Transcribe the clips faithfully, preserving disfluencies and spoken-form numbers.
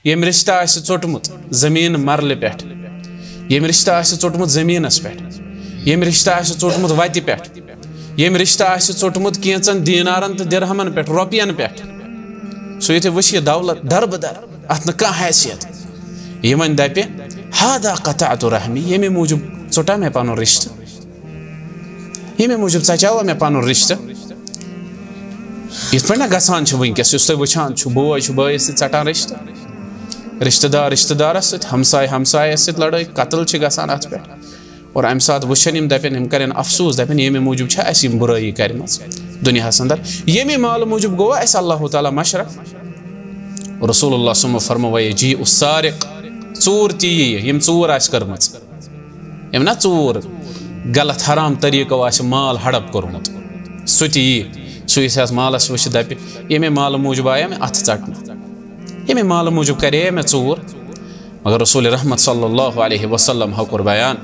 ییٚمۍ رِشتہٕ آسہِ ژوٚٹمُت زٔمیٖن مرلہِ پٮ۪ٹھ، ییٚمۍ رِشتہٕ آسہِ ژوٚٹمُت زٔمیٖنَس پٮ۪ٹھ، ییٚمۍ رِشتہٕ آسہِ ژوٚٹمُت وَتہِ پٮ۪ٹھ، ییٚمۍ رِشتہٕ آسہِ ژوٚٹمُت کینٛژَن دینارَن تہٕ درہمَن پٮ۪ٹھ، رۄپیَن پٮ۪ٹھ، سُہ ییٚتہِ وٕچھِ یہِ دولت دربٕدر، اَتھ نہٕ کانٛہہ حیثیت، یہِ وۄنۍ دَپہِ، "ہادا قطعت رحمی"، ییٚمے موٗجوٗب ژوٚٹا مےٚ پَنُن رِشتہٕ، ییٚمے موٗجوٗب ژَچاوا مےٚ پَنُن رِشتہٕ۔ یِتھ پٲٹھۍ نہ گژھان چھُ وٕنکیٚس، یُس تُہۍ وٕچھان چھُو، بوے چھُ بٲیِس سۭتۍ ژَٹان رِشتہٕ، رِشتہٕ دار رِشتہٕ دارَس سۭتۍ، ہمساے ہمسایَس سۭتۍ لڑٲے، قتل چھِ گژھان اَتھ پٮ۪ٹھ۔ اور اَمہِ ساتہٕ وٕچھن یِم، دَپن، یِم کَرن افسوٗس، دَپن، ییٚمہِ موٗجوٗب چھا اَسہِ یِم بُرٲیی کَرِمَژ دُنیاہَس اندر، ییٚمہِ مالہٕ موٗجوٗب گوٚو اَسہِ اللہ تعالیٰ مشرف۔ رسول اللہ صلی اللہ علیہ وسلم فرموو، "جی السارق"، ژوٗر تہِ یِیہِ، یِم ژوٗر آسہِ کٔرمٕژ، یِم نا ژوٗر، غلط حرام طریٖقو آسہِ مال ہڑپ کوٚرمُت، سُہ تہِ یی۔ سُہ یُس یَتھ مالَس وٕچھِ، دَپہِ، "ییٚمے مالہٕ موٗجوٗب آیے مےٚ اَتھٕ ژَٹنہٕ، ییٚمے مالہٕ موٗجوٗب کَرے مےٚ ژوٗر۔" مگر رسول رحمت صلی اللہ علیہ وسلم ہا کوٚر بیان،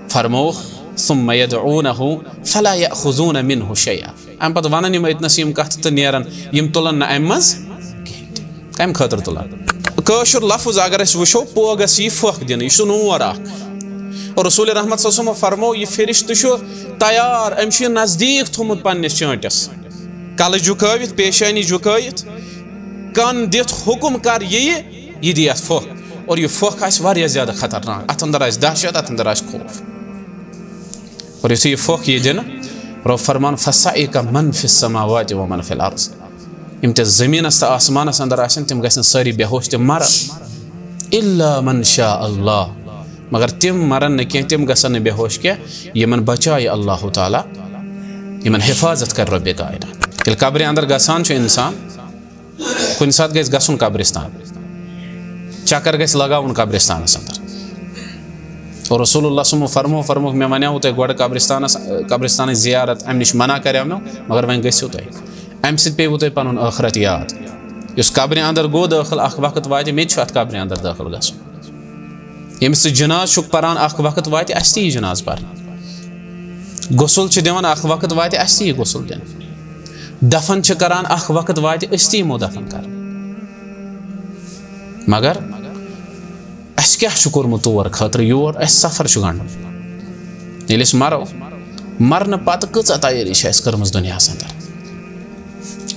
فرمووُکھ، "ثم يدعونه فلا يأخذون منه شيئا"۔ اَمہِ پَتہٕ وَنَن یِم أتنَس یِم کَتھٕ تہٕ نیرَن، یِم تُلَن نہٕ اَمہِ منٛز کِہیٖنۍ تہِ۔ کَمہِ خٲطرٕ تُلان؟ کٲشُر لفظ اگر أسۍ وٕچھو، پوگَس یی پھۄکھ دِنہٕ، یہِ چھُ نور اَکھ۔ اور رسول رحمت صلی اللہ علیہ وسلم فرموو، یہِ فرشتہٕ چھُ تیار، أمۍ چھُ یہِ نزدیٖک تھوٚمُت پنٛنِس چٲنٛٹِس۔ کَلہٕ جُکٲوِتھ، پیشانی جُکٲوِتھ، کَن دِتھ حُکُم کَر یِیہِ، یہِ دِیہِ اَتھ پھۄکھ۔ اور یہِ پھۄکھ آسہِ واریاہ زیادٕ خطرناک، اَتھ اندر آسہِ دہشت، اَتھ اندر آسہِ خوف۔ اور یُتھُے یہِ پھۄکھ یی دِنہٕ، رۄب فرمان، "فصعق من فی السماوات و من فی الارض"۔ یِم تہِ زٔمیٖنَس تہٕ آسمانَس اندر آسن، تِم گژھن سٲری بے ہوش، تِم مرن۔ "الا من شاء اللہ"، مگر تِم مرن نہٕ کینٛہہ، تِم گژھن نہٕ بے ہوش کینٛہہ، یِمن بچایہِ اللہ تعالیٰ، یِمن حفاظت کرِ رۄبِ کائنات۔ ییٚلہِ قبرِ اندر گژھان چھُ انسان، کُنہِ ساتہٕ گژھِ گژھُن قبرستان، چکر گژھِ لگاوُن قبرستانس اندر۔ اور رسول اللہ صلی اللہ علیہ وسلم فرمو، فرمووُکھ، مےٚ ونیاوُ تۄہہِ گۄڈٕ قبرستانس، قبرستانٕچ زیارت، امہِ نِش منع کریو مےٚ، مگر وۄنۍ گٔژھِو تُہۍ۔ امہِ سۭتۍ پیٚیِوُ تۄہہِ پنُن ٲخرت یاد۔ یُس قبرِ اندر گوٚو دٲخل، اکھ وقت واتہِ، مےٚ تہِ چھُ اتھ قبرِ اندر دٲخل گژھُن۔ ییٚمِس ژٕ جناز چھُکھ پران، اکھ وقت واتہِ، اسہِ تہِ یی جناز پرنہٕ۔ غسل چھِ دِوان، اکھ وقت واتہِ، اسہِ تہِ یی غسل دِنہٕ۔ دفن چھِ کران، اکھ وقت واتہِ، أسۍ تہِ یِمو دفن کرنہٕ۔ مگر اسہِ کیٛاہ چھُ کوٚرمُت تور خٲطرٕ یور؟ اسہِ سفر چھُ گنٛڈُن۔ ییٚلہِ أسۍ مرو، مرنہٕ پتہٕ کۭژاہ تیٲری چھِ اسہِ کٔرمٕژ دُنیاہس اندر؟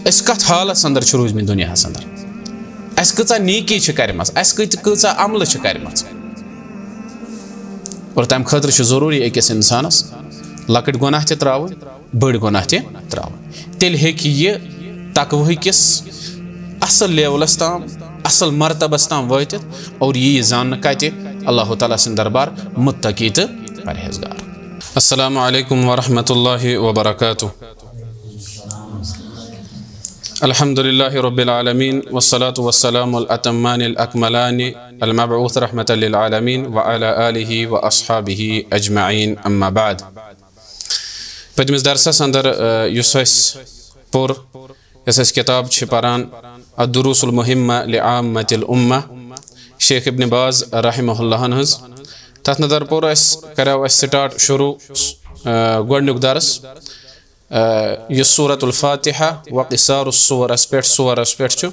أسۍ کتھ حالس اندر چھِ روٗدۍمٕتۍ دُنیاہس اندر؟ اسہِ کۭژاہ نیکی چھِ کرِمژ، اسہِ کۭتۍ، کۭژاہ عملہٕ چھِ کرِمژ؟ اور تمہِ خٲطرٕ چھُ ضروٗری أکِس انسانس لۄکٕٹۍ گۄناہ تہِ ترٛاوٕنۍ، بٔڑۍ گۄناہ تہِ ترٛاوٕنۍ۔ تیٚلہِ ہیٚکہِ یہِ تقوہٕ کِس اصل لیولس تام، اصل مرتبس تام وٲتِتھ اور یہِ یی زاننہٕ کتہِ؟ اللہ تعالیٰ سٕنٛدِ دربار متقی تہٕ پرہیزگار۔ السلام علیکم ورحمۃ اللہ وبرکاتہ۔ الحمد لله رب العالمين، والصلاة والسلام الأتمان الأكملان المبعوث رحمة للعالمين وعلى آله وأصحابه أجمعين، أما بعد۔ پٔتمِس درسس اندر، آ، یُس اَسہِ پوٚر، یۄس اَسہِ کِتاب چھِ پران، الدروس المهمة لعامة الأمة، شیخ ابن باز رحمہ اللہ ہن ہٕنٛز، تتھ اندر پوٚر اَسہِ، کریو اَسہِ start شروع، آ، گۄڈنیُک درس، آ، یُس سورۃ الفاتحہ و قصار السورس پٮ۪ٹھ، سورس پٮ۪ٹھ چھُ۔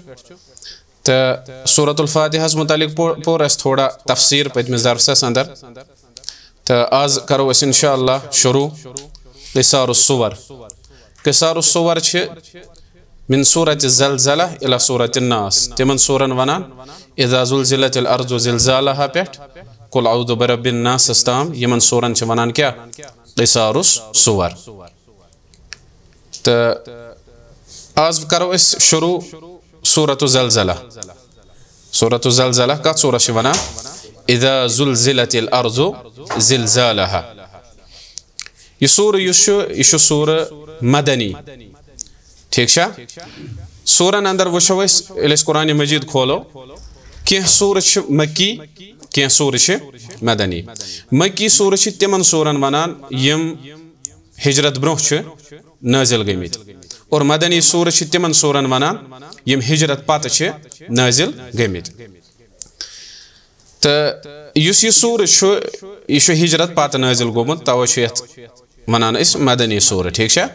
تہٕ سورۃ الفاتحس متعلق پو-، پوٚر اَسہِ تھوڑا تفسیٖر پٔتمِس درسس اندر۔ تہٕ آز کرو أسۍ انشاءاللہ شروع قصار السور۔ قصار السور چھِ من سورۃ الزلزلہ الی سورۃ الناس، تِمن سورن ونان، اذا زلزلت الارض زلزالہا پٮ۪ٹھ قل اعوذ برب الناسس تام، یِمن سورن چھِ ونان کیٛاہ؟ قصار السور۔ تہٕ آز کرو أسۍ شروع سورۃ الزلزلہ۔ سورۃ الزلزلہ کتھ سورس چھِ ونان؟ اذا زلزلت الارض زلزالہا۔ یہِ سورہ یُس چھُ، یہِ چھُ سورہ مدنی۔ ٹھیٖک چھا؟ سورن اندر وٕچھو أسۍ، ییٚلہِ أسۍ قرآن مجید کھولو، کینٛہہ سورہ چھِ مکی، کینٛہہ سورہ چھِ مدنی۔ مکی سورہ چھِ تِمن سورن ونان یِم ہجرت برونٛہہ چھِ نٲزِل گٔمٕتۍ، اور مدنی سورہ چھِ تِمن سورن ونان یِم ہجرت پتہٕ چھِ نٲزِل گٔمٕتۍ۔ تہٕ یُس یہِ سورہ چھُ، یہِ چھُ ہجرت پتہٕ نٲزِل گوٚمُت، توے چھُ یتھ ونان أسۍ مدنی سورہ۔ ٹھیٖک چھا؟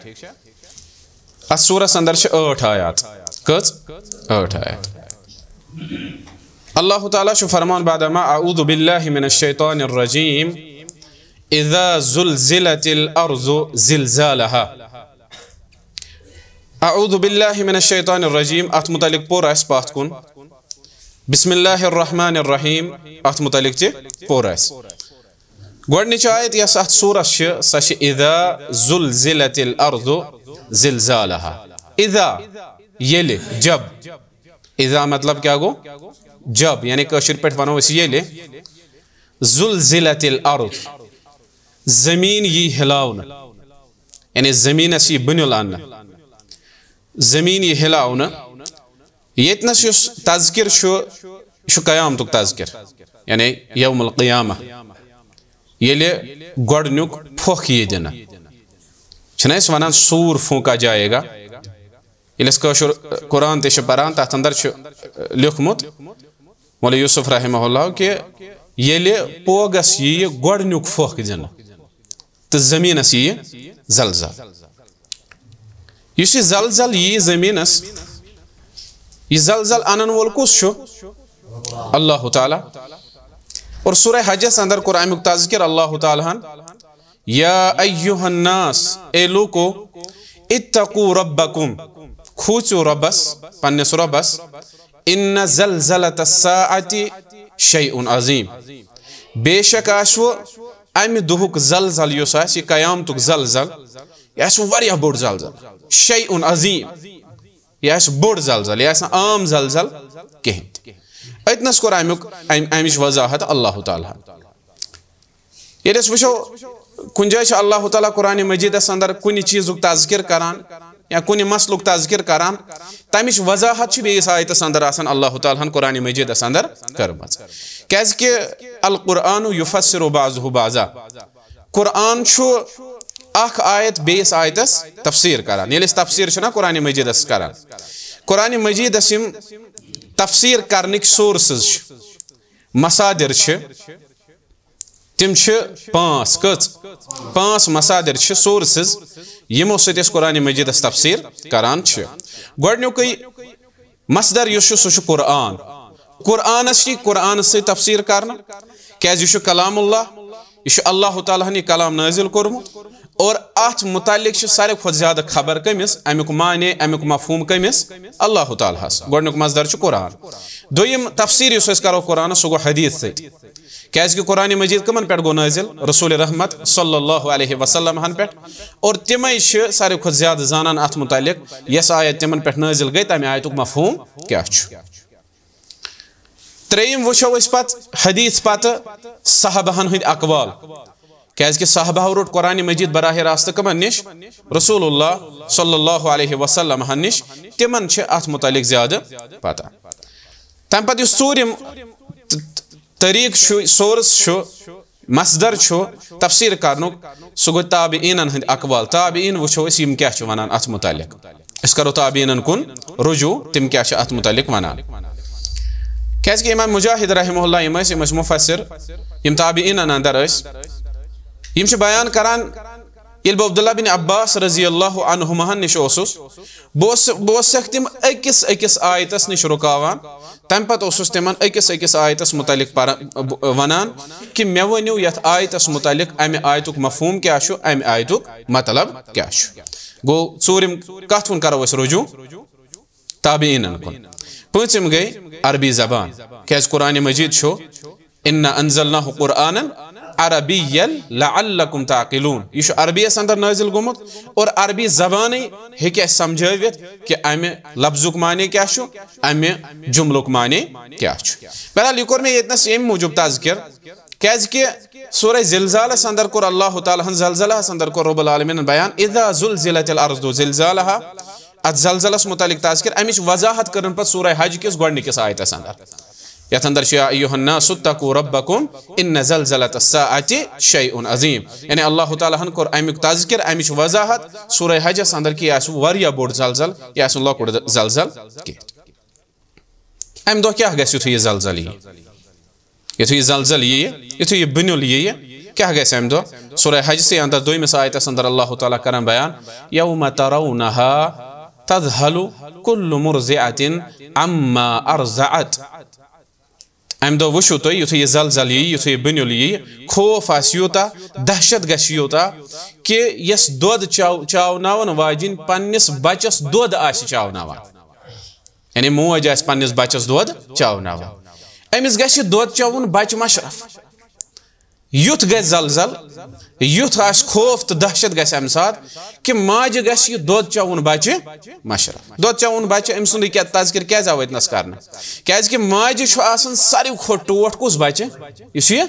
اتھ سورس اندر چھِ ٲٹھ آیات۔ کٔژ؟ ٲٹھ آیات۔ اللہ تعالیٰ چھُ فرمان بعدما اعوذ باللہ من الشیطان الرجیم، اذا زلزلت الارض زلزالها۔ اعوذ باللہ من الشیطان الرجیم اتھ متعلق پوٚر اسہِ پتھ کُن۔ بسم اللہ الرحمن الرحیم اتھ متعلق تہِ پوٚر اسہِ۔ گۄڈٕنِچ آیت یۄس اتھ سورس چھِ، سۄ چھِ اذا زلزلت الارض زلزالها۔ اذا، ییٚلہِ، جب۔ اذا مطلب کیٛاہ گوٚو؟ جب، یعنی کٲشِر پٲٹھۍ ونو أسۍ ییٚلہِ۔ زلزلت الارض، زٔمیٖن یی ہلاونہٕ، یعنی زٔمیٖنس یی بُنیُل اننہٕ، زٔمیٖن یی ہلاونہٕ۔ ییٚتنس یُس تذکر چھُ، یہِ چھُ قیامتُک تذکر، یعنی یوم القیامہ، ییٚلہِ گۄڈٕنیُک پھۄکھ یی دِنہٕ۔ چھِنہ أسۍ ونان سور پھونکا جائے گا؟ ییٚلہِ أسۍ کٲشُر قرآن تہِ چھِ پران، تتھ اندر چھُ لیوٚکھمُت مولوی یوسف رحمہ اللہ کہِ ییٚلہِ پوگس ییہِ گۄڈٕنیُک پھۄکھ دِنہٕ تہٕ زٔمیٖنس ییہِ زلزل۔ یُس یہِ زلزل ییہِ زٔمیٖنس، یہِ زلزل انن وول کُس چھُ؟ اللہ تعالیٰ۔ اور سورہ حجس اندر کوٚر امیُک تذکر اللہ تعالیٰ ہن، یا ایہا الناس، اے لوکو، اتقوا ربکم، کھوژِو ربس، پننِس ربس، ان زلزلۃ الساعۃ شیء عظیم، بے شک آسہِ وۄنۍ امہِ دۄہُک زلزل یُس آسہِ، یہِ قیامتُک زلزل، یہِ آسہِ واریاہ بوٚڑ زلزل، شیء عظیم، یہِ آسہِ بوٚڑ زلزل، یہِ آسہِ نہٕ عام زلزل کِہینۍ تہِ۔ أتنس کوٚر امیُک، ام-، امِچ وضاحت اللہ تعالیٰ ہن۔ ییٚلہِ أسۍ وٕچھو، کُنہِ جایہِ چھُ اللہ تعالیٰ قرآن مجیدس اندر کُنہِ چیٖزُک تذکر کران یا کُنہِ مسلُک تذکر کران، تمِچ وضاحت چھِ بیٚیِس آیتس اندر آسان اللہ تعالیٰ ہن قرآن مجیدس اندر کٔرمٕژ۔ کیازِ کہِ القرآن یفسر بعضہ بعضا، قرآن چھُ اکھ آیت بیٚیِس آیتس تفسیر کران۔ ییٚلہِ أسۍ تفسیر چھِنہ قرآن مجیدس کران، قرآن مجیدس یِم تفسیر کرنٕکۍ سورسز چھِ، مصادر چھِ، تِم چھِ پانٛژھ۔ کٔژ؟ پانٛژھ مصادر چھِ، سورسز، یِمو سۭتۍ أسۍ قرآن مجیدس تفسیر کران چھِ۔ گۄڈٕنیُکُے مصدر یُس چھُ، سُہ چھُ قرآن۔ قرآنس چھِ قرآنس سۭتۍ تفسیر کرنہٕ، کیازِ یہِ چھُ کلام اللہ، یہِ چھُ اللہ تعالیٰ ہن یہِ کلام نٲزِل کوٚرمُت، اور اتھ متعلق چھِ ساروی کھۄتہٕ زیادٕ خبر کٔمِس، امیُک معنی، امیُک مفہوم کٔمِس؟ اللہ تعالیٰ ہس۔ گۄڈٕنیُک مصدر چھُ قرآن۔ دوٚیِم تفسیر یُس أسۍ کرو قرآنس، سُہ گوٚو حدیث سۭتۍ۔ کیازِ کہِ قرآن مجید کٕمن پٮ۪ٹھ گوٚو نٲزِل؟ رسول رحمت صلی اللہ علیہ وسلم ہن پٮ۪ٹھ، اور تِمے چھِ ساروی کھۄتہٕ زیادٕ زانان اتھ متعلق، یۄس آیت تِمن پٮ۪ٹھ نٲزِل گٔے، تمہِ آیتُک مفہوم کیٛاہ چھُ۔ ترٛیٚیِم وٕچھو أسۍ پتہٕ حدیث پتہٕ صحابہن ہٕنٛدۍ اقوال، کیازِ کہِ صحابہو روٚٹ قرآن مجید براہ راست کٕمن نِش؟ رسول اللہ صلی اللہ علیہ وسلم ہن نِش، تِمن چھِ اتھ متعلق زیادٕ پتہ۔ تمہِ پتہٕ یُس ژوٗرِم ط-، طریٖقہٕ چھُ، سورس چھُ، مصدر چھُ تفسیر کرنُک، سُہ گوٚو تابعیٖنن ہٕنٛدۍ اقوال۔ تابعیٖن وٕچھو أسۍ، یِم کیٛاہ چھِ ونان اتھ متعلق۔ أسۍ کرو تابعیٖنن کُن رجوع، تِم کیٛاہ چھِ اتھ متعلق ونان۔ کیازِ کہِ امام مجاہد رحمہ اللہ، یِم ٲسۍ، یِم ٲسۍ مفسر، یِم تابعیٖنن اندر ٲسۍ، یِم چھِ بیان کران، ییٚلہِ بہٕ عبداللہ بن عباس رضی اللہ عنہما ہن نِش اوسُس، بہٕ اوس-، بہٕ اوسکھ تِم أکِس أکِس آیتس نِش رُکاوان۔ تمہِ پتہٕ اوسُس تِمن أکِس أکِس آیتس متعلق پران، ب-، ونان کہِ مےٚ ؤنِو یتھ آیتس متعلق، امہِ آیتُک مفہوم کیٛاہ چھُ، امہِ آیتُک مطلب کیٛاہ چھُ۔ گوٚو، ژوٗرِم کتھ کُن کرو أسۍ رجوع، تابعیٖنن کُن۔ پٲنٛژِم گٔے عربی زبان، کیازِ قرآن مجید چھُ انا انزلناہ قرآنا عربیا لعلکم تعقلون۔ یہِ چھُ عربی یس اندر نٲزِل گوٚمُت، اور عربی زبانٕے ہیٚکہِ اَسہِ سمجھٲوِتھ کہِ امہِ لفظُک معنی کیٛاہ چھُ، امہِ جملُک معنی کیٛاہ چھُ۔ بہرحال، یہِ کوٚر مےٚ ییٚتنس ییٚمہِ موٗجوٗب تذکر، کیازِ کہِ سورہ زلزالس اندر کوٚر اللہ تعالیٰ ہن، زلزلہس اندر کوٚر رب العالمین بیان، اذا زلزلت الارض زلزالها۔ اتھ زلزلس متعلق تذکر، امِچ وضاحت کٔرٕن پتہٕ سورہ حج کِس گۄڈٕنِکِس آیتس اندر، یتھ اندر چھُ، یا ایھا الناس اتقوا ربکم ان زلزلۃ الساعۃ شیء عظیم۔ یعنی اللہ تعالیٰ ہن کوٚر امیُک تذکر، امِچ وضاحت سورہ حجس اندر کہِ یہِ آسہِ واریاہ بوٚڑ زلزل، یہِ آسہِ نہٕ لۄکُٹ زلزل کینٛہہ۔ امہِ دۄہ کیٛاہ گژھِ یُتھُے یہِ زلزل ییہِ؟ یُتھُے یہِ زلزل ییہِ، یُتھُے یہِ بُنیُل ییہِ، کیٛاہ گژھِ امہِ دۄہ؟ سورہ حجسٕے اندر دوٚیمِس آیتس اندر اللہ تعالیٰ کران بیان، یوم ترونہا تذہل کل مرضعۃ عما ارضعت۔ امہِ دۄہ وٕچھِو تُہۍ، یُتھُے یہِ زلزل ییہِ، یُتھُے یہِ بٕنیُل ییہِ، خوف آسہِ یوٗتاہ، دہشت گژھِ یوٗتاہ، کہِ یۄس دۄد چاو-، چاوناوَن واجِنۍ پننِس بچس دۄد آسہِ چاوناوان، یعنی موج آسہِ پننِس بچس دۄد چاوناوان، أمِس گژھِ یہِ دۄد چاوُن بچہٕ مشرف۔ یُتھ گژھِ زلزل، یُتھ آسہِ خوف تہٕ دہشت گژھِ امہِ ساتہٕ، کہِ ماجہِ گژھِ یہِ دۄد چاوُن بچہِ مشرف۔ دۄد چاوُن بچہِ، أمۍ سُنٛدٕے کیٛاہ تذکر کیٛازِ آو أتنَس کرنہٕ؟ کیٛازِ کہِ ماجہِ چھُ آسان ساروی کھۄتہٕ ٹوٹھ کُس بچہِ؟ یُس یہِ،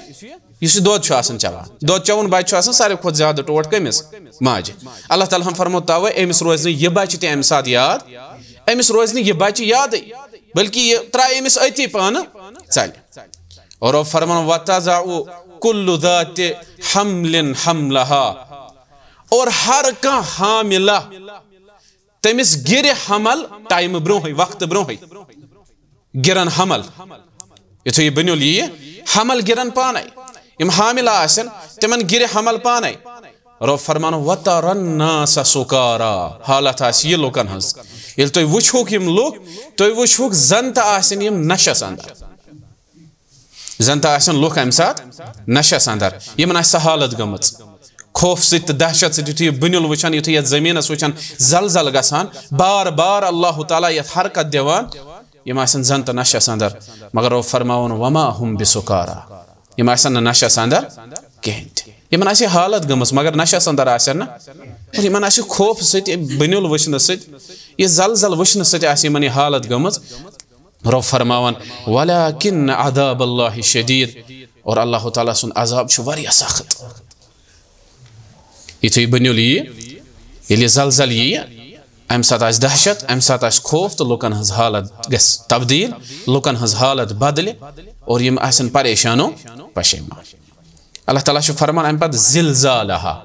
یُس یہِ دۄد چھُ آسان چاوان۔ دۄد چاوُن بچہِ چھُ آسان ساروی کھۄتہٕ زیادٕ ٹوٹھ کٔمِس؟ ماجہِ۔ اللہ تعالیٰ ہن فرموو توے، أمِس روزِ نہٕ یہِ بچہِ تہِ امہِ ساتہٕ یاد، أمِس روزِ نہٕ یہِ بچہِ یادٕے، بلکہِ یہِ ترٛایہِ أمِس أتی پانہٕ ژلہِ۔ اور رب فرمان، وَتَضَعُ كُلُّ ذَاتِ حَمْلٍ حَمْلَهَا، اور ہر کانٛہہ حاملہ، تٔمِس گِرِ حمل ٹایمہٕ برونٛہٕے، وقتہٕ برونٛہٕے گِرن حمل۔ یُتھُے یہِ بٕنیُل ییہِ، حمل گِرن پانے۔ یِم حاملہ آسن، تِمن گِرِ حمل پانے۔ رب فرمان، وَتَرَى النَّاسَ سُکارا، حالت آسہِ یہِ لُکن ہٕنٛز۔ ییٚلہِ تُہۍ وٕچھوکھ یِم لُکھ، تُہۍ وٕچھوکھ زن تہٕ آسن یِم نشس اندر۔ زن تہٕ آسن لُکھ امہِ ساتہٕ نشس اندر، یِمن آسہِ سۄ حالت گٔمٕژ۔ خوف سۭتۍ تہٕ دہشت سۭتۍ یُتھُے یہِ بٕنیُل وٕچھان، یُتھُے یتھ زٔمیٖنس وٕچھان، زلزل گژھان، بار بار اللہ تعالیٰ یتھ حرکت دِوان، یِم آسن زن تہٕ نشس اندر۔ مگر رب فرماوُن، وما هم بسکارا، یِم آسن نہٕ نشس اندر کِہینۍ تہِ۔ یِمن آسہِ یہِ حالت گٔمٕژ، مگر نشس اندر آسن نہٕ۔ اور یِمن آسہِ خوف سۭتۍ، بٕنیُل وٕچھنہٕ سۭتۍ، یہِ زلزل وٕچھنہٕ سۭتۍ آسہِ یِمن یہِ حالت گٔمٕژ۔ رب فرماوان، ولیکن عذاب اللہ شدید، اور اللہ تعالیٰ سُنٛد عذاب چھُ واریاہ سخت۔ یُتھُے بٕنیُل ییہِ، ییٚلہِ یہِ زلزل ییہِ، امہِ ساتہٕ آسہِ دہشت، امہِ ساتہٕ آسہِ خوف تہٕ لُکن ہٕنٛز حالت گژھِ تبدیل، لُکن ہٕنٛز حالت بدلہِ، اور یِم آسن پریشان و پشیمان۔ اللہ تعالیٰ چھُ فرمان امہِ پتہٕ، زلزالہا،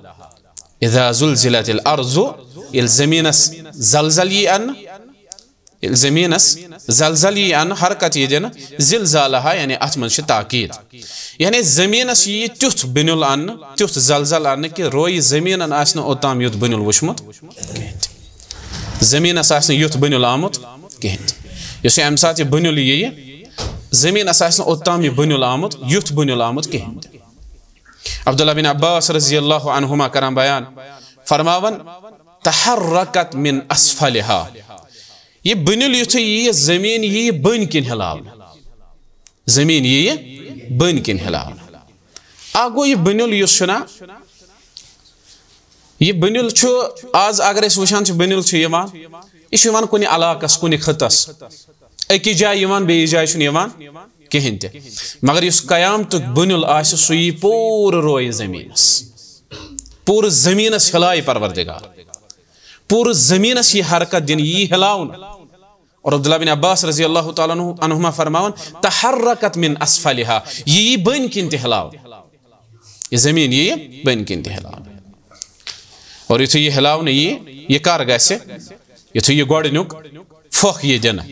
اذا زلزلت الارض، ییٚلہِ زٔمیٖنس زلزل یی انہٕ، ییٚلہِ زٔمیٖنس زلزل یی انہٕ، حرکت یی دِنہٕ، زلزالہا، یعنی اتھ منٛز چھِ تاکید، یعنی زٔمیٖنس یی تیُتھ بٕنیُل انہٕ، تیُتھ زلزل انہٕ، کہِ رویہِ زٔمیٖنن آسہِ نہٕ اوٚتام یُتھ بٕنیُل وٕچھمُت کِہینۍ تہِ۔ زٔمیٖنس آسہِ نہٕ یُتھ بٕنیُل آمُت کِہینۍ تہِ۔ یُس یہِ امہِ ساتہٕ یہِ بٕنیُل ییہِ، زٔمیٖنس آسہِ نہٕ اوٚتام یہِ بٕنیُل آمُت، یُتھ بٕنیُل آمُت کِہینۍ تہِ۔ عبداللہ بن عباس رضی اللہ عنہما کران بیان، فرماوان، تحرکت من اسفلہا، یہِ بٕنیُل یُتھُے ییہِ، زٔمیٖن ییہِ بٔنۍ کِنۍ ہلاونہٕ۔ زٔمیٖن ییہِ بٔنۍ کِنۍ ہلاونہٕ۔ اکھ گوٚو یہِ بٕنیُل یُس چھُنہ، یہِ بٕنیُل چھُ، آز اگر أسۍ وٕچھان چھِ، بٕنیُل چھُ یِوان، یہِ چھُ یِوان کُنہِ علاقس، کُنہِ خٕطس، أکِس جایہِ یِوان، بیٚیِس جایہِ چھُنہٕ یِوان کِہینۍ تہِ۔ مگر یُس قیامتُک بٕنیُل آسہِ، سُہ یی پوٗرٕ رویہِ زٔمیٖنس، پوٗرٕ زٔمیٖنس ہِلایہِ پروردگار، پوٗرٕ زٔمیٖنس یی حرکت دِنہٕ، یی ہِلاونہٕ۔ اور عبداللہ بن عباس رضی اللہ تعالیٰ عنہ، عنہما فرماوان، تحرکت من اسفلہا، یہِ یی بٔنۍ کِنۍ تہِ ہِلاونہٕ، یہِ زٔمیٖن یی بٔنۍ کِنۍ تہِ ہِلاونہٕ۔ اور یُتھُے یہِ ہِلاونہٕ یی، یہِ کر گژھِ؟ یُتھُے یہِ گۄڈٕنیُک پھۄکھ یی دِنہٕ،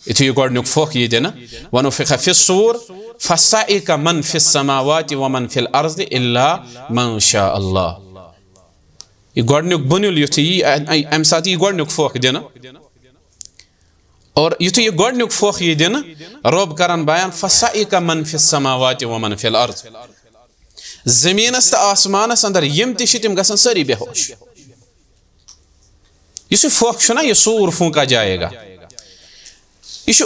یُتھُے یہِ گۄڈٕنیُک پھۄکھ یی دِنہٕ، ونفخ فی الصور، فصعق من فی السماوات ومن فی الارض الا من شاء اللہ۔ یہِ گۄڈٕنیُک بٕنیُل یُتھُے یی، ا-، ا-، امہِ ساتہٕ یی گۄڈٕنیُک پھۄکھ دِنہٕ۔ اور یُتھُے یہِ گۄڈٕنیُک پھۄکھ یی دِنہٕ، رۄب کران بیان، فصعق من فی السماوات ومن فی الارض۔ زٔمیٖنس تہٕ آسمانس اندر یِم تہِ چھِ، تِم گژھن سٲری بے ہوش۔ یُس یہِ پھۄکھ چھُنہ، یہِ صور پھونکا جائے گا۔ یہِ چھُ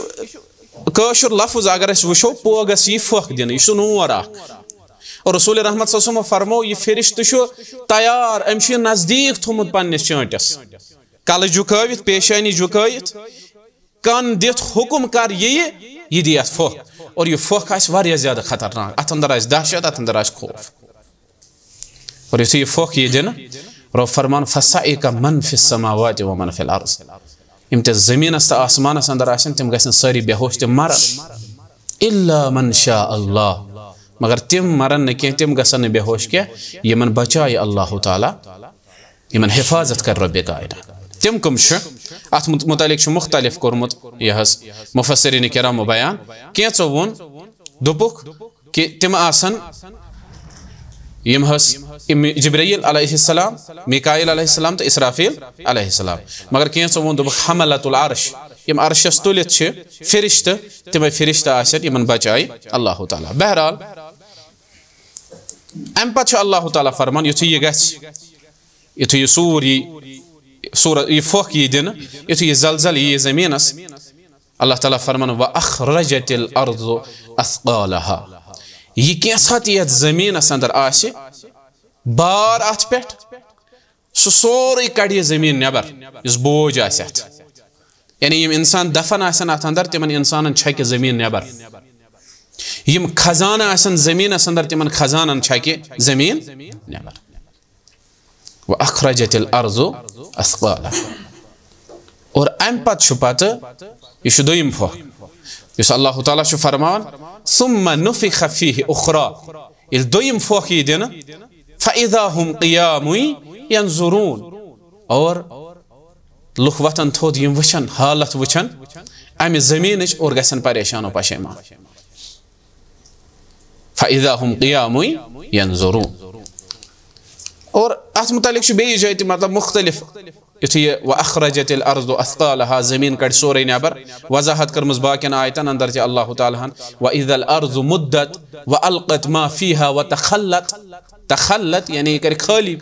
کٲشُر لفظ، اگر أسۍ وٕچھو، پوگس یی پھۄکھ دِنہٕ، یہِ چھُ نور اکھ۔ اور رسول رحمت صلی اللہ علیہ وسلم فرمو، یہِ فرشتہٕ چھُ تیار، أمۍ چھُ یہِ نزدیٖک تھوٚمُت پننِس چٲنٛٹِس۔ کلہٕ جُکٲوِتھ، پیشانی جُکٲوِتھ، کن دِتھ حکم کر یہِ، یہِ دی اتھ پھۄکھ۔ اور یہِ پھۄکھ آسہِ واریاہ زیادٕ خطرناک، اتھ اندر آسہِ دہشت، اتھ اندر آسہِ خوف۔ اور یُتھُے یہِ پھۄکھ یی دِنہٕ، رۄب فرمان، فصعق من فی السماوات ومن فی الارض۔ یِم تہِ زٔمیٖنس تہٕ آسمانس اندر آسن، تِم گژھن سٲری بے ہوش، تِم مرن۔ الا من شاء اللہ، مگر تِم مرن نہٕ کینٛہہ، تِم گژھن نہٕ بے ہوش کینٛہہ، یِمن بچایہِ اللہ تعالیٰ، یِمن حفاظت کرِ رۄبِ کائنات۔ تِم کٕم چھِ؟ اتھ مت-، متعلق چھُ مختلف کوٚرمُت یہِ حظ مفسرین کرامو بیان۔ کینٛژو ووٚن، دوٚپُکھ، کہِ تِم آسن یِم حظ یِم جبرائیل علیہ السلام، میکائیل علیہ السلام تہٕ اسرافیل علیہ السلام۔ مگر کینٛژو ووٚن، دوٚپُکھ، حملۃ العرش، یِم عرشس تُلِتھ چھِ فرشتہٕ، تِمے فرشتہٕ آسن، یِمن بچایہِ اللہ تعالیٰ۔ بہرحال، امہِ پتہٕ چھُ اللہ تعالیٰ فرمان، یُتھُے یہِ گژھِ، یُتھُے یہِ سوٗر یی، سوٗر، یہِ پھۄکھ یی دِنہٕ، یُتھُے یہِ زلزل یی زٔمیٖنس، اللہ تعالیٰ فرمان، "وَأَخْرَجَتِ الْأَرْضُ أَثْقَالَهَا۔" یہِ کینٛژھا تہِ یتھ زٔمیٖنس اندر آسہِ، بار اتھ پٮ۪ٹھ، سُہ سورُے کڑِ یہِ زٔمیٖن نٮ۪بر، یُس بوج آسہِ اتھ۔ یعنی یِم انسان دفن آسن اتھ اندر، تِمن انسانن چھکہِ زٔمیٖن نٮ۪بر۔ یِم خزانہٕ آسن زٔمیٖنس اندر، تِمن خزانن چھکہِ زٔمیٖن نٮ۪بر۔ "وَأَخْرَجَتِ الْأَرْضُ أَثْقَالَهَا۔" اور امہِ پتہٕ چھُ پتہٕ، یہِ چھُ دوٚیِم پھۄکھ، یُس اللہ تعالیٰ چھُ فرماوان، "ثُمَّ نُفِخَ فِيهِ أُخْرَىٰ۔" ییٚلہِ دوٚیِم پھۄکھ یی دِنہٕ، "فَإِذَا هُمْ قِيَامٌ يَنظُرُونَ۔" اور لُکھ وۄتھن تھوٚد، یِم وٕچھن، حالت وٕچھن امہِ زٔمیٖنٕچ، اور گژھن پریشان و پشیمان۔ "فَإِذَا هُمْ قِيَامٌ يَنظُرُونَ۔" اور اتھ متعلق چھُ بیٚیہِ جایہِ تہِ، مطلب، مختلف، یُتھُے یہِ "وَأَخْرَجَتِ الْأَرْضُ أَثْقَالَهَا"، زٔمیٖن کڑِ سورُے نٮ۪بر، وضاحت کٔرمٕژ باقین آیتن اندر تہِ اللہ تعالیٰ ہن، "وَإِذَا الْأَرْضُ مُدَّتْ وَأَلْقَتْ مَا فِيهَا وَتَخَلَّتْ۔" تخلت یعنی یہِ کرِ خٲلی۔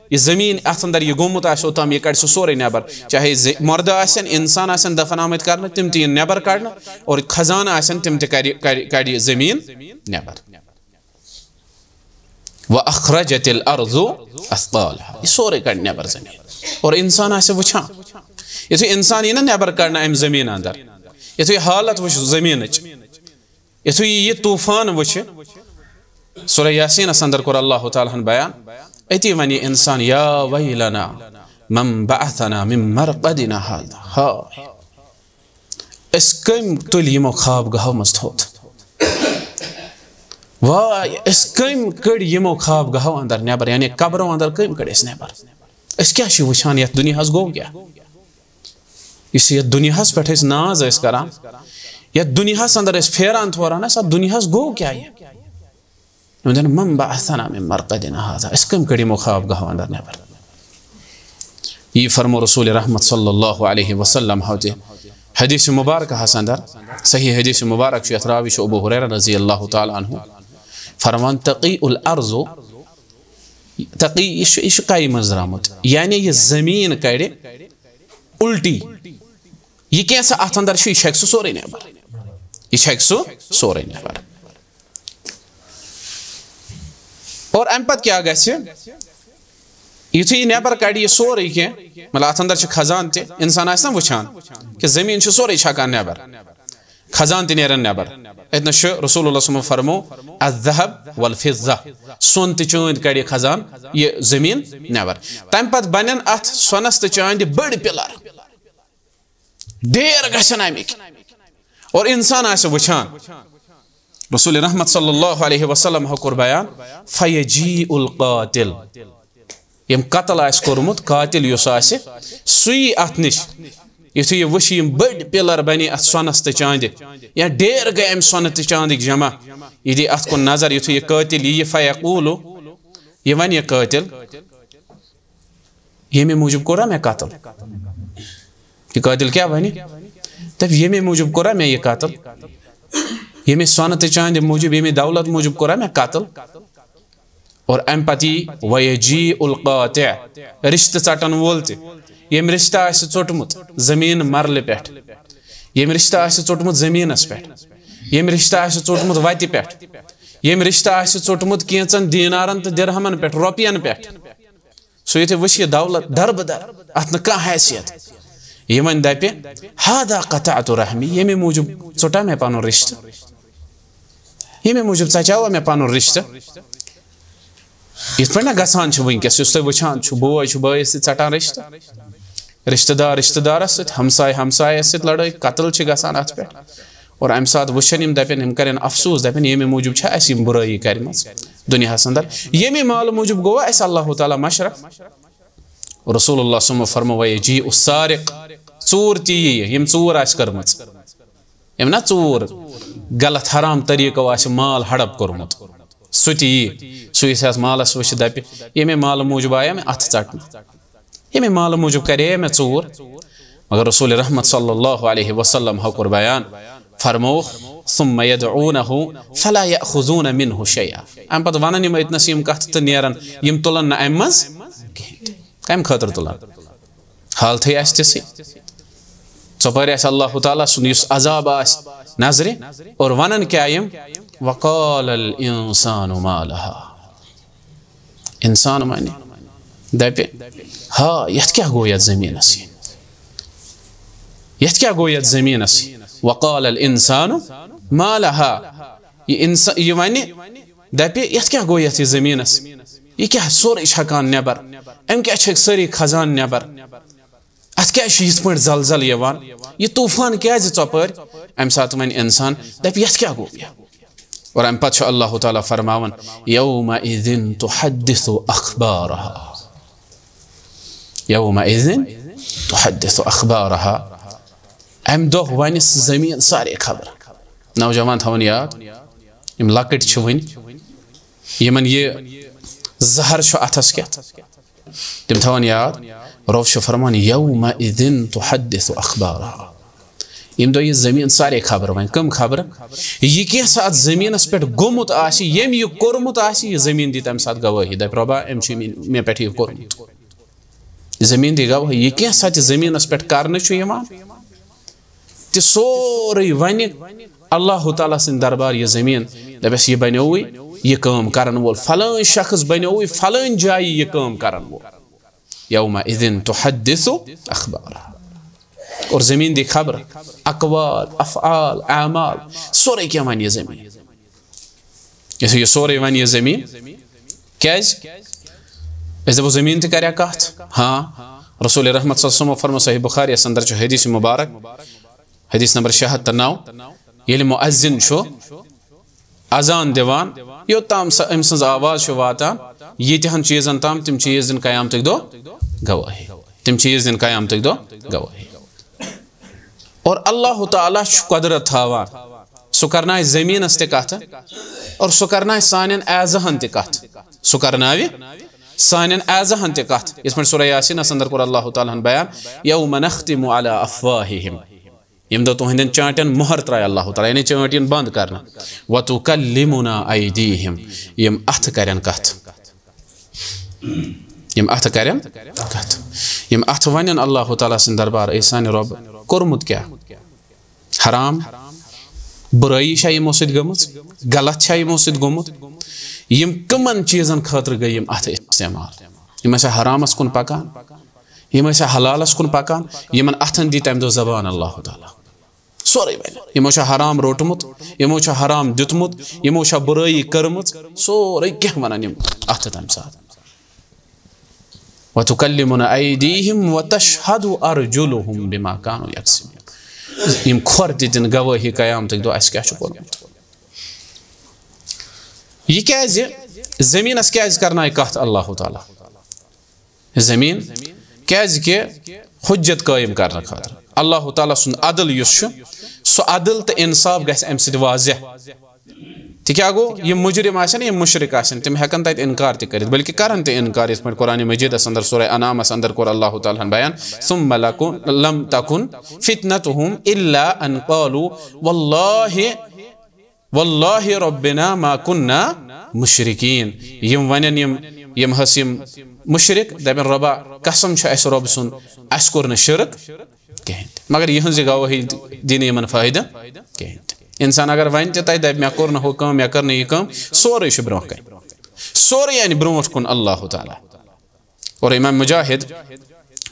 یہِ زٔمیٖن اتھ اندر یہِ گوٚمُت آسہِ اوٚتام، یہِ کڑِ سُہ سورُے نٮ۪بر۔ چاہے زِ-، مردٕ آسن، انسان آسن دفن آمٕتۍ کرنہٕ، تِم تہِ یِن نٮ۪بر کڑنہٕ، اور خزانہٕ آسن، تِم تہِ کرِ، کرِ، کڑِ یہِ زٔمیٖن نٮ۪بر۔ "وَأَخْرَجَتِ الْأَرْضُ أَثْقَالَهَا۔" یہِ سورُے کڑِ نٮ۪بر زٔمیٖن۔ اور انسان آسہِ وٕچھان، یُتھُے انسان یی نہ نٮ۪بر کڑنہٕ امہِ زٔمیٖن اندر، یُتھُے حالت وٕچھ زٔمیٖنٕچ، یُتھُے یہِ طوفان وٕچھِ، سورہ یاسینس اندر کوٚر اللہ تعالیٰ ہن بیان، أتی ونہِ انسان، "یا ویلنا من بعثنا من مرقدنا هذا۔" ہاے، أسۍ کٔمۍ تُلۍ یِمو خواب گاہو منٛز تھوٚد؟ واے، أسۍ کٔمۍ کٔڑۍ یِمو خواب گاہو اندر نٮ۪بر، یعنی قبرو اندر کٔمۍ کٔڑۍ أسۍ نٮ۪بر؟ أسۍ کیٛاہ چھِ وٕچھان یتھ دُنیاہس، گوٚو کیٛاہ؟ یُس یتھ دُنیاہس پٮ۪ٹھ أسۍ ناز ٲسۍ کران، یتھ دُنیاہس اندر أسۍ پھیران تھوران ٲسۍ، اتھ دُنیاہس گوٚو کیٛاہ یہِ؟ یِم دپن، "من بعثنا من مرقدنا هذا؟" أسۍ کٔمۍ کٔڑۍ یِمو خواب گاہو اندر نٮ۪بر؟ یہِ فرمو رسول رحمت صلی اللہ علیہ وسلم ہو تہِ حدیث مبارکہس اندر، صحیح حدیث مبارک چھُ، یتھ راوی چھُ ابو ہریرہ رضی اللہ تعالیٰ عنہ، فرمان، "تقیء الارض"، تقیء، یہِ چھُ، یہِ چھُ کَیہِ منٛز درٛامُت، یعنی یہِ زٔمیٖن کَڑِ الٹی۔ یہِ کینٛژھا اَتھ اندر چھُ، یہِ چھَکہِ سُہ سورُے نٮ۪بر۔ یہِ چھَکہِ سُہ سورُے نٮ۪بر۔ اور اَمہِ پتہٕ کیٛاہ گژھِ؟ یُتھُے یہِ نٮ۪بر کَڑِ یہِ سورُے کینٛہہ، مطلب، اَتھ اندر چھُ خزانہٕ تہِ، اِنسان آسہِ نہ وٕچھان کہِ زٔمیٖن چھُ سورُے چھَکان نٮ۪بر۔ خزان تہِ نیرن نٮ۪بر۔ اتنس چھُ رسول اللہ صلی اللہ علیہ وسلم فرمو، "الذهب والفضة"، سۄن تہٕ چٲندۍ کڑِ خزان یہِ زٔمیٖن نٮ۪بر۔ تمہِ پتہٕ بنن اتھ سۄنس تہٕ چاندِ بٔڑۍ پِلر، ڈیر گژھن امِکۍ، اور انسان آسہِ وٕچھان۔ رسول رحمت صلی اللہ علیہ وسلم ہو کوٚر بیان، "فیجیء القاتل"، یِم قتل آسہِ کوٚرمُت، قاتل یُس آسہِ، سُہ یی اَتھ نِش۔ یُتھُے یہِ وٕچھِ، یِم بٔڑۍ پِلر بَنہِ اَتھ سۄنَس تہٕ چاندِ، یا ڈیر گٔے اَمہِ سۄنہٕ تہٕ چاندٕکۍ جمع، یہِ دی اَتھ کُن نظر۔ یُتھُے یہِ قٲتِل یی، یہِ فیقولُ، یہِ وَنہِ یہِ قٲتِل، "ییٚمے موٗجوٗب کوٚرا مےٚ قتل؟" یہِ قٲتِل کیٛاہ وَنہِ؟ دَپہِ، "ییٚمے موٗجوٗب کوٚرا مےٚ یہِ قتل؟ ییٚمے سۄنہٕ تہٕ چاندِ موٗجوٗب، ییٚمے دولت موٗجوٗب کوٚرا مےٚ قتل؟" اور امہِ پتہٕ یی ویجیء القاطع، رشتہٕ ژٹن وول تہِ۔ ییٚمۍ رشتہٕ آسہِ ژوٚٹمُت زٔمیٖن مرلہِ پٮ۪ٹھ، ییٚمۍ رشتہٕ آسہِ ژوٚٹمُت زٔمیٖنس پٮ۪ٹھ، ییٚمۍ رشتہٕ آسہِ ژوٚٹمُت وتہِ پٮ۪ٹھ، ییٚمۍ رشتہٕ آسہِ ژوٚٹمُت کینٛژن دینارن تہٕ درہمن پٮ۪ٹھ، رۄپین پٮ۪ٹھ، سُہ ییٚتہِ وٕچھِ یہِ دولت دربٕدر، اتھ نہٕ کانٛہہ حیثیت۔ یہِ وۄنۍ دپہِ، "هذا قطعت رحمی"، ییٚمے موٗجوٗب ژوٚٹا مےٚ پنُن رشتہٕ، ییٚمے موٗجوٗب ژچاوا مےٚ پنُن رشتہٕ۔ یِتھ پٲٹھۍ نہ گژھان چھُ وٕنکیٚس، یُس تُہۍ وٕچھان چھُو، بوے چھُ بٲیِس سۭتۍ ژٹان رشتہٕ، رشتہٕ دار رشتہٕ دارس سۭتۍ، ہمساے ہمسایس سۭتۍ لڑٲے، قتل چھِ گژھان اتھ پٮ۪ٹھ۔ اور امہِ ساتہٕ وٕچھن یِم، دپن، یِم کرن افسوس، دپن، "ییٚمہِ موٗجوٗب چھِ اسہِ یِم بُرٲیی کرِمٕژ دُنیاہس اندر، ییٚمہِ مالہٕ موٗجوٗب گوٚوا اسہِ اللہ تعالیٰ مشرف؟" رسول اللہ صلی اللہ علیہ وسلم فرمو، "ویجیء السارق"، ژوٗر تہِ یِیہِ، یِم ژوٗر آسہِ کٔرمٕژ، یِم نا ژوٗر غلط حرام طریٖقو آسہِ مال ہڑپ کوٚرمُت، سُہ تہِ یِیہِ۔ سُہ یُس یَتھ مالس وٕچھِ، دَپہِ، "ییٚمے مالہٕ موٗجوٗب آیا مےٚ اَتھٕ ژَٹنہٕ، ییٚمے مالہٕ موٗجوٗب کَرے مےٚ ژوٗر، مگر رسول رحمت صلی اللہ علیہ وسلم ہو کوٚر بیان، فرمووُکھ، "ثم يدعونه فلا يأخذون منه شيئا۔" اَمہِ پتہٕ وَنان یِم أتنَس یِم کَتھٕ تہٕ نیران، یِم تُلان نہٕ اَمہِ منٛز کِہیٖنۍ تہِ۔ کَمہِ خٲطرٕ تُلان؟ حالتھٕے آسہِ تِژھٕے۔ ژۄپٲرۍ آسہِ اللہ تعالیٰ سُنٛد یُس عذاب آسہِ نظرِ، اور وَنان کیٛاہ یِم؟ "وقال الإنسان ما لها۔" اِنسان وَنہِ، دَپہِ، "ہا، یَتھ کیٛاہ گوٚو یَتھ زٔمیٖنَس یہِ؟ یَتھ کیٛاہ گوٚو یَتھ زٔمیٖنَس؟" "وقال الإنسان ما لها۔" یہِ اِنسا-، یہِ وَنہِ، دَپہِ، "یَتھ کیٛاہ گوٚو یَتھ یہِ زٔمیٖنَس؟ یہِ کیٛاہ سورُے چھَکان نٮ۪بر؟ أمۍ کیٛاہ چھَکھ سٲری خزان نٮ۪بر؟ اَتھ کیٛازِ چھُ یِتھ پٲٹھۍ زلزل یِوان؟ یہِ طوٗفان کیٛازِ ژۄپٲرۍ؟" اَمہِ ساتہٕ وَنہِ اِنسان، دَپہِ، "یَتھ کیٛاہ گوٚو یہِ؟" اور اَمہِ پتہٕ چھُ اللہ تعالیٰ فرماوان، "يومئذ تحدث أخبارها۔ يومئذ تحدث أخبارها۔" اَمہِ دۄہ وَنہِ زٔمیٖن سارے خبرٕ۔ نوجوان تھاوَن یاد، یِم لۄکٕٹۍ چھِ وٕنہِ، یِمن یہِ زہر چھُ اَتھس کیٛاہ، تِم تھاوَن یاد، رۄب چھُ فرمان، "يومئذ تحدث أخبارها۔" ییٚمہِ دۄہ یہِ زٔمیٖن سارے خبرٕ وَنہِ۔ کٕم خبرٕ؟ یہِ کینٛہہ سا اَتھ زٔمیٖنَس پٮ۪ٹھ گوٚمُت آسہِ، ییٚمۍ یہِ کوٚرمُت آسہِ، یہِ زٔمیٖن دی تَمہِ ساتہٕ گوٲہی، دَپہِ، "رۄبا، أمۍ چھُ مےٚ، مےٚ پٮ۪ٹھ یہِ کوٚرمُت۔" یہِ زٔمیٖن دی گوٲہی، یہِ کینٛہہ سا تہِ زٔمیٖنَس پٮ۪ٹھ کرنہٕ چھُ یِوان، تہِ سورُے وَنہِ اللہ تعالیٰ سٕنٛدِ دربار یہِ زٔمیٖن، دَپٮ۪س، "یہِ بَنیووُے یہِ کٲم کَرَن وول، فلٲنۍ شخص بَنیووُے فلٲنۍ جایہِ یہِ کٲم کَرَن وول۔" یومئذ تحدث أخبارها۔ اور زٔمیٖن دی خبر، اقوال، افعال، اعمال، سورُے کینٛہہ وَنہِ یہِ زٔمیٖن۔ یُتھُے یہِ سورُے وَنہِ یہِ زٔمیٖن، کیٛازِ؟ أسۍ دَپو، زٔمیٖن تہِ کَریا کَتھ؟ ہاں۔ رسول رحمت صلی اللہ علیہ وسلم فرمو صحیح بخاری یَس اندر چھُ حدیث مبارک، حدیث نمبر شےٚ ہَتھ تہٕ نَو، ییٚلہِ مؤذن چھُ اذان دِوان، یوٚتام سۄ أمۍ سٕنٛز آواز چھِ واتان، ییٖتیٛاہَن چیٖزَن تام، تِم چیٖز دِن قیامتٕکۍ دۄہ گوٲہی۔ تِم چیٖز دِن قیامتٕکۍ دۄہ گوٲہی۔ اور اللہ تعالیٰ چھُ قدرت تھاوان، سُہ کرناوِ زٔمیٖنَس تہِ کَتھٕ، اور سُہ کرناوِ سانٮ۪ن اعضاہَن تہِ کَتھٕ۔ سُہ کرناوِ سانٮ۪ن اعضاہَن تہِ کَتھٕ۔ یِتھ پٲٹھۍ سورہ یاسینَس اندر کوٚر اللہ تعالیٰ ہَن بیان، "یوم نختم علی افواہہم۔" ییٚمہِ دۄہ تُہنٛدٮ۪ن چانٹٮ۪ن مۄہر ترٛایہِ اللہ تعالیٰ، یعنی چانٛٹۍ یِن بنٛد کرنہٕ۔ "وتکلمنا ایدیہم"، یِم اَتھٕ کرن کتھ۔ یِم اَتھٕ کرن کتھ۔ یِم اَتھٕ ونن اللہ تعالیٰ سٕنٛدِ دربار، "اے سانہِ رۄب، کوٚرمُت کیٛاہ؟ حرام، بُرٲیی چھا یِمو سۭتۍ گٔمٕژ؟ غلط چھا یِمو سۭتۍ گوٚمُت؟" یِم کٕمن چیٖزن خٲطرٕ گٔے یِم اَتھٕ استعمال؟ یِم ٲسیا حرامس کُن پکان؟ یِم ٲسیا حلالس کُن پکان؟ یِمن اَتھن دی تمہِ دۄہ زبان اللہ تعالیٰ۔ سورُے ونہِ۔ یِمو چھا حرام روٚٹمُت، یِمو چھا حرام دیُتمُت، یِمو چھا بُرٲیی کٔرمٕژ، سورُے کینٛہہ ونن یِم اَتھٕ تمہِ ساتہٕ۔ "وتکلمنا ایدیہم وتشہد ارجلہم بما کانوا یکسبون۔" یِم کھۄر تہِ دِن گوٲہی قیامتٕکۍ دۄہ، اَسہِ کیٛاہ چھُ کوٚرمُت۔ یہِ کیٛازِ؟ زٔمیٖنَس کیٛازِ کرنایہِ کَتھ اللہ تعالیٰ؟ زٔمیٖن، کیٛازِ کہِ حجت قٲیِم کرنہٕ خٲطرٕ۔ اللہ تعالیٰ سُنٛد عدل یُس چھُ، سُہ عدل تہٕ انصاف گژھِ اَمہِ سۭتۍ واضح۔ تہِ کیٛاہ گوٚو؟ یِم مجرم آسن، یِم مشرک آسن، تِم ہٮ۪کن تَتہِ انکار تہِ کٔرِتھ، بلکہِ کرن تہِ انکار، یِتھ پٲٹھۍ قرآن مجیدس اندر سورہ انعامس اندر کوٚر اللہ تعالیٰ ہن بیان، "ثم لکن، لم تکن فتنتہم الا ان قالوا واللہ، واللہ ربنا ما کنا مشرکین۔" یِم ونن، یِم، یِم حس یِم مشرک، دپن، "رۄبا، قسم چھُ اسہِ رۄب سُنٛد، اسہِ کوٚر نہٕ شرک کِہینۍ تہِ۔" مگر یِہنٛز یہِ گوٲہی دِنہٕ یِمن فٲیدٕ کِہینۍ تہِ۔ انسان اگر ونہِ تہِ تۄہہِ دپہِ، "مےٚ کوٚر نہٕ ہُہ کٲم، مےٚ کٔر نہٕ یہِ کٲم"، سورُے چھُ برونٛہہ کنہِ، سورُے انہِ برونٛٹھ کُن اللہ تعالیٰ۔ اور امام مجاہد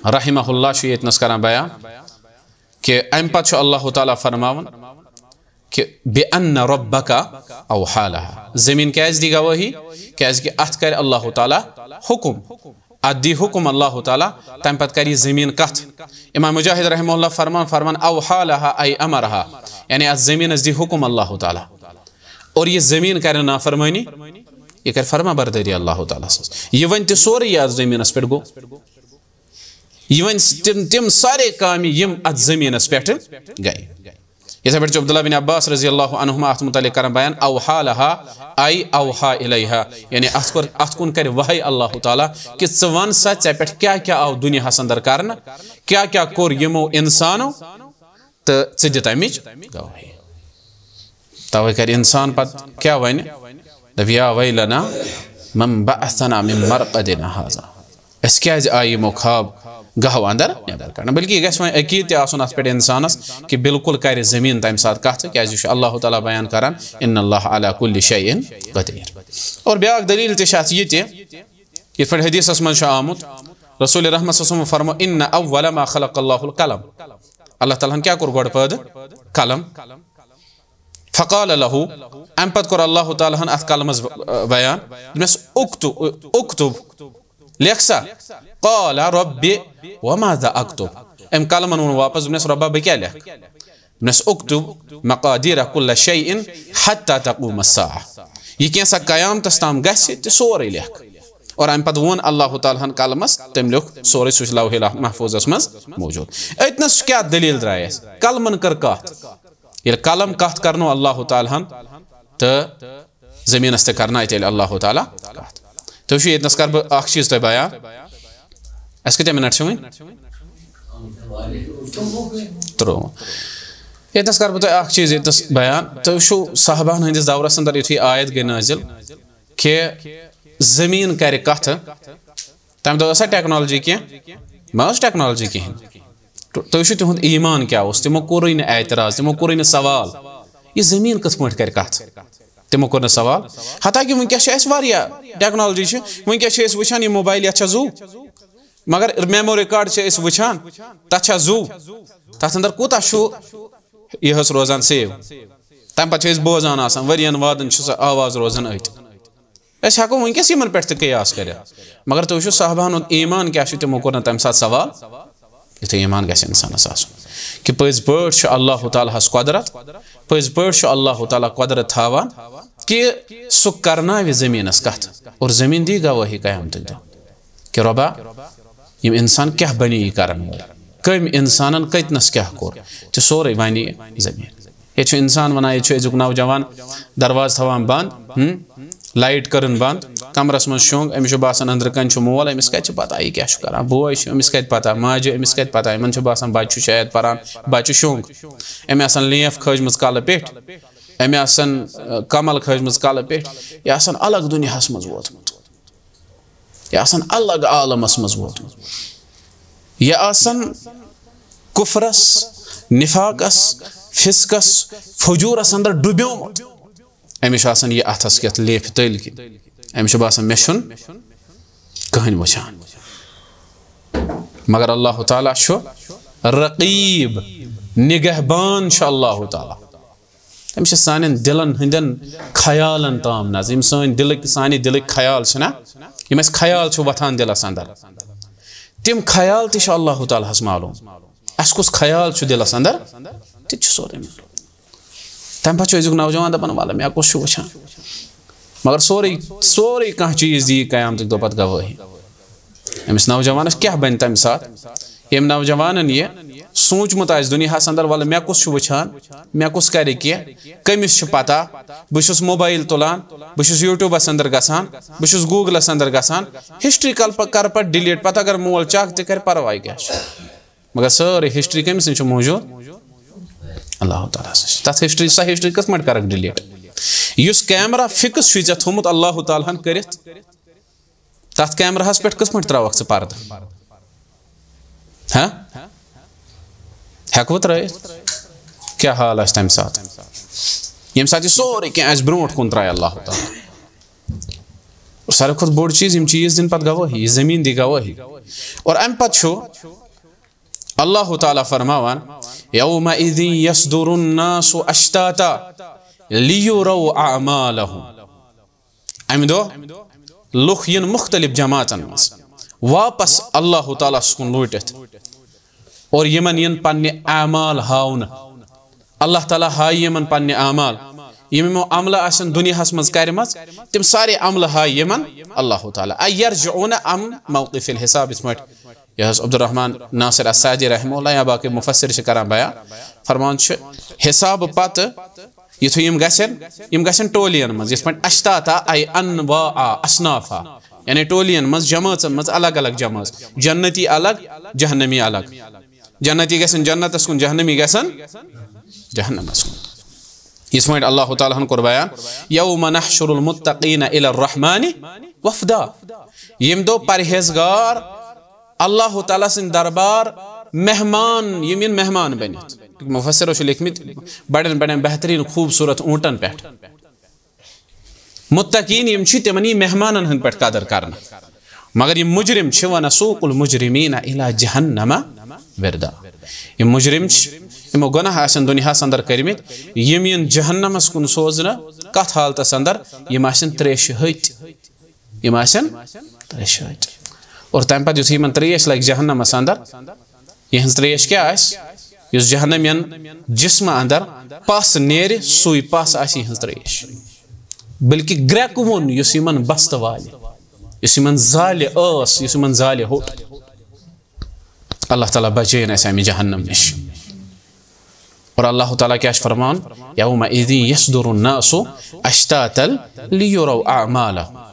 رحمہ اللہ چھُ ییٚتنس کران بیان کہِ امہِ پتہٕ چھُ اللہ تعالیٰ فرماوان کہِ "بِأَنَّ رَبَّكَ أَوْحَى لَهَا"۔ زمین کیازِ دی گوٲہی؟ کیازِ کہِ اتھ کرِ اللہ تعالیٰ حکم، اتھ دی حکم اللہ تعالیٰ، تمہِ پتہٕ کرِ یہِ زمین کتھ۔ امام مجاہد رحمہ اللہ فرمان، فرمان "أَوْحَى لَهَا أَيْ أَمَرَهَا"، یعنی اتھ زمینس دی حکم اللہ تعالیٰ، اور یہِ زمین کرِ نہٕ نافرمٲنی، یہِ کرِ فرما بردٲری اللہ تعالیٰ سٕنٛز۔ یہِ ونہِ تہِ سورُے یہِ اتھ زمینس پٮ۪ٹھ گوٚو، یہِ ونہِ تِم، تِم سارے کامہِ یِم اتھ زمینس پٮ۪ٹھ گٔے۔ یِتھے پٲٹھۍ چھُ عبداللہ بن عباس رضی اللہ عنہما اتھ متعلق کران بیان، اوحا لہا، ای اوحا الیہا، یعنی اتھ کوٚر، اتھ کُن کرِ وحی اللہ تعالیٰ کہِ ژٕ ون سا ژےٚ پٮ۪ٹھ کیٛاہ کیٛاہ آو دُنیاہس اندر کرنہٕ، کیٛاہ کیٛاہ کوٚر یِمو انسانو، تہٕ ژٕ دِ تمِچ گواہی۔ توے کرِ انسان پتہٕ کیٛاہ ونہِ؟ دپہِ، یا ویلنا من بعثنا من مرقدنا هذا۔ أسۍ کیٛازِ آیہِ یِمو خواب گاہو اندر نٮ۪بر کڑنہٕ؟ بلکہِ یہِ گژھِ وۄنۍ عقیٖد تہِ آسُن اتھ پٮ۪ٹھ انسانس کہِ بالکل کرِ زٔمیٖن تمہِ ساتہٕ کتھ، کیٛازِ یہِ چھُ اللہ تعالیٰ بیان کران، ان اللہ علی کل شیء قدیر۔ اور بیاکھ دلیل تہِ چھِ اتھ یہِ تہِ، یِتھ پٲٹھۍ حدیثس منٛز چھُ آمُت، رسول رحمت صلی اللہ علیہ وسلم فرمو، ان اول ما خلق اللہ القلم۔ اللہ تعالیٰ ہن کیٛاہ کوٚر گۄڈٕ پٲدٕ؟ قلم۔ فقال له، امہِ پتہٕ کوٚر اللہ تعالیٰ ہن اتھ قلمس بیان، دوٚپنس، اکتب، اکتب، لیکھ سا۔ قال رب وماذا اکتب؟ أمۍ قلمن ووٚن واپس، دوٚپنس، رۄبا، بہٕ کیٛاہ لیکھٕ؟ دوٚپنس، اکتب مقادیر کل شیء حتی تقوم الساعہ۔ یہِ کینٛژھا قیامتس تام گژھِ تہِ سورُے لیکھ۔ اور امہِ پتہٕ ووٚن اللہ تعالیٰ ہن قلمس، تٔمۍ لیوٚکھ سورُے، سُہ چھُ لوح محفوظس منٛز موجود۔ أتنس کیٛاہ دلیل درٛاے اَسہِ؟ قلمن کٔر کتھ۔ ییٚلہِ قلم کتھ کرنو اللہ تعالیٰ ہن تہٕ زٔمیٖنس تہِ کرنایہِ تیٚلہِ اللہ تعالیٰ کتھ۔ تُہۍ وٕچھِو، ییٚتنس کرٕ بہٕ اکھ چیٖز تۄہہِ بیان۔ اَسہِ کۭتیٛاہ منٹ چھِ وٕنہِ؟ ترٛۆوُہ۔ ییٚتنس کرٕ بہٕ تۄہہِ اکھ چیٖز ییٚتنس بیان۔ تُہۍ وٕچھِو، صحابہن ہٕنٛدِس دورس اندر یُتھُے آیت گٔے نٲزِل کہِ زٔمیٖن کرِ کتھٕ، تَمہِ دۄہ ٲسا ٹیکنالوجی کینٛہہ؟ مہ ٲس ٹیکنالوجی کِہیٖنۍ۔ تُ-، تُہۍ وٕچھِو تِہُنٛد ایٖمان کیٛاہ اوس، تِمو کوٚرُے نہٕ اعتراض، تِمو کوٚرُے نہٕ سوال، یہِ زٔمیٖن کِتھ پٲٹھۍ کَرِ کَتھ؟ تِمو کوٚر نہٕ سوال۔ حتیٰ کہِ وٕنکیٚس چھِ اَسہِ واریاہ ٹیکنالوجی چھِ، وٕنکیٚس چھِ أسۍ وٕچھان یہِ موبایل، یَتھ چھا زُو، مگر میموری کارڈ چھِ أسۍ وٕچھان، تَتھ چھا زُو، تَتھ اندر کوٗتاہ چھُ یہِ حظ روزان سیو۔ تَمہِ پَتہٕ چھِ أسۍ بوزان آسان، ؤرِین وادَن چھِ سۄ آواز روزان أتھۍ۔ أسۍ ہٮ۪کو وٕنکیٚس یِمن پٮ۪ٹھ تہِ قیاس کٔرِتھ، مگر تُہۍ وٕچھِو صحابہن ہُنٛد ایٖمان کیٛاہ چھُ، تِمو کوٚر نہٕ تَمہِ ساتہٕ سوال۔ یُتھُے ایٖمان گژھِ اِنسانَس آسُن کہِ پٔزۍ پٲٹھۍ چھُ اللہ تعالیٰ ہَس قۄدرت، پٔزۍ پٲٹھۍ چھُ اللہ تعالیٰ قۄدرت تھاوان کہِ سُہ کرناوِ زٔمیٖنَس کَتھ اور زٔمیٖن دی گوٲہی قیامتٕکۍ دۄہ کہِ رۄبا، یِم اِنسان کیٛاہ بَنے یہِ کرن وٲلۍ، کٔمۍ اِنسانن کٔتنَس کیٛاہ کوٚر، تہِ سورُے وَنہِ یہِ زٔمیٖن۔ ییٚتہِ چھُ اِنسان وَنان، ییٚتہِ چھُ أزیُک نوجوان دروازٕ تھاوان بنٛد، ہُم، لایٹ کٔرٕن بنٛد، کمرس منٛز شۄنٛگ، أمِس چھُ باسان أنٛدرٕ کنہِ چھُ مول، أمِس کتہِ چھِ پتہ یہِ کیٛاہ چھُ کران، بوے چھُ، أمِس کتہِ پتہ، ماجہِ، أمِس کتہِ پتہ، یِمن چھُ باسان بچہِ چھُ شاید پران، بچہِ شۄنٛگ، أمۍ آسان لیف کھٲجمٕژ کلہٕ پٮ۪ٹھ، أمۍ آسان، آ، کمل کھٲجمٕژ کلہٕ پٮ۪ٹھ، یہِ آسان الگ دُنیاہس منٛز ووتمُت۔ یہِ آسان الگ عالمس منٛز ووتمُت۔ یہِ آسان کفرس، نفاقس، فسقس، فجورس اندر ڈُبیومُت۔ أمِس چھُ آسان یہِ اتھس کٮ۪تھ لیفہِ تٔلۍ کِنۍ۔ أمِس چھُ باسان، مےٚ چھُنہٕ کٕہٕنۍ وٕچھان۔ مگر اللہ تعالیٰ چھُ رقیب، نگہبان چھُ اللہ تعالیٰ۔ تٔمِس چھِ سانٮ۪ن دِلَن ہٕنٛدٮ۪ن خیالَن تام نظر۔ یِم سٲنۍ دِلٕکۍ، سانہِ دِلٕکۍ خیال چھِنہ، یِم اَسہِ خیال چھِ وۄتھان دِلَس اندر، تِم خیال تہِ چھِ اللہ تعالیٰ ہَس معلوٗم۔ اَسہِ کُس خیال چھُ دِلَس اندر، تہِ چھُ سورُے معلوٗم۔ تَمہِ پَتہٕ چھُ أزیُک نوجوان دَپان، وَلہٕ مےٚ کُس چھُ وٕچھان؟ مگر سورُے، سورُے کانٛہہ چیٖز دِیہِ قیامتٕکۍ دۄہ پَتہٕ گوٲہی۔ أمِس نوجوانَس کیٛاہ بَنہِ تَمہِ ساتہٕ؟ ییٚمۍ نوجوانن یہِ سوٗنٛچمُت آسہِ دُنیاہس اندر، وَلہٕ مےٚ کُس چھُ وٕچھان، مےٚ کُس کرِ کینٛہہ، کٔمِس چھُ پتہ، بہٕ چھُس موبایل تُلان، بہٕ چھُس یوٗٹیوٗبس اندر گژھان، بہٕ چھُس گوٗگلس اندر گژھان، ہسٹری کل پہ-، کرٕ پتہٕ ڈِلیٖٹ، پتہٕ اگر مول چکھ تہِ کرِ، پرواے کیٛاہ چھُ؟ مگر سٲرٕے ہسٹری کٔمِس نِش چھِ موٗجوٗد؟ اللہ تعالیٰ ہس نِش۔ تتھ ہسٹری، سۄ ہسٹری کِتھ پٲٹھۍ کرکھ ڈِلیٖٹ؟ یُس کیمرہ فِکٕس چھُے ژےٚ تھوٚمُت اللہ تعالیٰ ہن کٔرِتھ، تَتھ کیمراہَس پٮ۪ٹھ کِتھ پٲٹھۍ ترٛاوَکھ ژٕ پردٕ؟ ہہ؟ ہٮ۪کہٕ بہٕ ترٛٲیِتھ؟ کیٛاہ حال آسہِ تَمہِ ساتہٕ؟ ییٚمہِ ساتہٕ یہِ سورُے کینٛہہ آسہِ برٛونٛٹھ کُن ترٛایہِ اللہ تعالیٰ۔ ساروی کھۄتہٕ بوٚڑ چیٖز، یِم چیٖز دِن پَتہٕ گوٲہی، یہِ زٔمیٖن دی گوٲہی۔ اور اَمہِ پَتہٕ چھُ اللہ تعالیٰ فرماوان، یومئذ یصدر الناس اشتاتا لیروا اعمالهم۔ امہِ دۄہ لُکھ یِن مُختٔلِف جماعتن منٛز واپس اللہ تعالیٰ ہس کُن لوٗٹِتھ، اور یِمن یِن پننہِ اعمال ہاونہٕ۔ اللہ تعالیٰ ہایہِ یِمن پننہِ اعمال، یِم یِمو عملہٕ آسن دُنیاہس منٛز کرِمژ، تِم سارے عملہٕ ہایہِ یِمن اللہ تعالیٰ۔ ایرجعون عن موقف الحساب، یِتھ پٲٹھۍ یہِ حظ عبدالرحمان ناصر السعدی رحمہ اللہ یا باقٕے مفسر چھِ کران بیان، فرمان چھُ، حساب پتہٕ یُتھُے یِم گژھن، یِم گژھن ٹولین منٛز، یِتھ پٲٹھۍ اشتاتا، اے انواعا، اصنافا، یعنی ٹولین منٛز، جمٲژن منٛز، الگ الگ جمٲژ، جنتی الگ، جہنمی الگ۔ جنتی گژھن جنتس کُن، جہنمی گژھن جہنمس کُن۔ یِتھ پٲٹھۍ اللہ تعالیٰ ہن کوٚر بیان، یوم نحشر المتقین الی الرحمن وفدا۔ ییٚمہِ دۄہ پرہیزگار اللہ تعالیٰ سٕنٛدِ دربار مہمان، یِم یِن مہمان بٔنِتھ۔ مفسرو چھِ لیکھمٕتۍ بڑٮ۪ن بڑٮ۪ن بہتریٖن خوٗبصوٗرت اوٗنٹن پٮ۪ٹھ۔ متقین یِم چھِ، تِمن یی مہمانن ہٕنٛدۍ پٲٹھۍ قدر کرنہٕ۔ مگر یِم مجرم چھِ، ونسوق المجرمین الی جہنم وردا۔ یِم مجرم چھِ، یِمو گۄناہ آسن دُنیاہس اندر کٔرمٕتۍ، یِم یِن جہنمس کُن سوزنہٕ۔ کتھ حالتس اندر؟ یِم آسن تریشہِ ۂتۍ۔ یِم آسن تریشہِ ۂتۍ۔ اور تمہِ پتہٕ یُتھُے یِمن تریش لگہِ جہنمس اندر، یِہٕنٛز تریش کیٛاہ آسہِ؟ یُس جہنمین جسمہٕ اندر پس نیرِ، سُے پس آسہِ یِہٕنٛز تریش۔ بلکہِ گرٛٮ۪کہٕ وُن یُس یِمن بستہٕ والہِ، یُس یِمن زالہِ ٲس، یُس یِمن زالہِ ہوٚٹ۔ اللہ تعالیٰ بچٲیِن اَسہِ اَمہِ جہنم نِش۔ اور اللہ تعالیٰ کیٛاہ چھُ فرمان؟ یومئذ یصدر الناس اشتاتا لیروا اعمالهم۔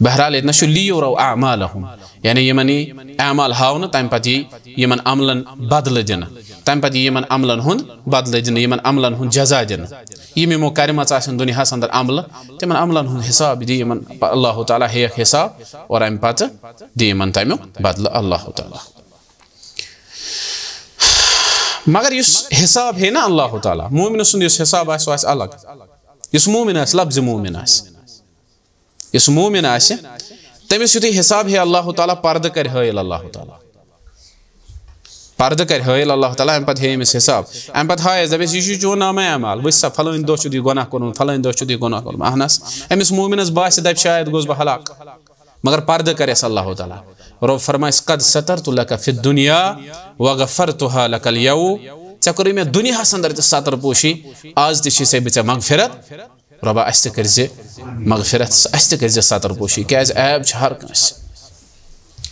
بہرحال، ییٚتہِ نَس چھُ لیروا اعمالهم، یعنی یِمن یی اعمال ہاونہٕ، تَمہِ پتہٕ یی یِمن عملن بدلہٕ دِنہٕ، تَمہِ پتہٕ یی یِمن عملن ہُنٛد بدلہٕ دِنہٕ، یِمن عملن ہُنٛد جزا دِنہٕ۔ یِم یِمو کَرِمَژٕ آسن دُنیاہَس اندر عملہٕ، تِمن عملن ہُنٛد حساب دِیہِ یِمن اللہ تعالیٰ، ہیٚیَکھ حساب، اور اَمہِ پتہٕ دِیہِ یِمن تَمیُک بدلہٕ اللہ تعالیٰ۔ مگر یُس حساب ہیٚیہِ نا اللہ تعالیٰ، مومنہٕ سُنٛد یُس حساب آسہِ، سُہ آسہِ الگ۔ یُس مومن آسہِ، لفظ مومن آسہِ، یُس مومن آسہِ، تٔمِس یُتھُے حساب ہیٚیہِ اللہ تعالیٰ، پردٕ کرِ حٲیِل اللہ تعالیٰ۔ پردٕ کرِ حٲیِل اللہ تعالیٰ، اَمہِ پتہٕ ہیٚیہِ أمِس حساب۔ اَمہِ پتہٕ ہایَس، دَپٮ۪س، "یہِ چھُ چون نامہ اعمال، وٕچھ سا، فلٲنۍ دۄہ چھُتھ یہِ گۄناہ کوٚرمُت، فلٲنۍ دۄہ چھُتھ یہِ گۄناہ کوٚرمُت۔" اہن حظ، أمِس مومنس باسہِ، دَپہِ، "شاید گوٚوس بہٕ ہلاک۔" مگر پردٕ کرٮ۪س اللہ تعالیٰ۔ رۄب فرمایس، "قد سترت لک فی الدنیا وغفرتها لک الیوم"، ژےٚ کوٚرُے مےٚ دُنیاہس اندر تہِ ستر پوشی، آز تہِ چھِ سے بہٕ ژےٚ مغفرت۔ رۄبا، اَسہِ تہِ کٔرۍ زِ مغفرت، اَسہِ تہِ کٔرۍ زِ ستر پوشی، کیازِ عیب چھِ ہر کٲنٛسہِ،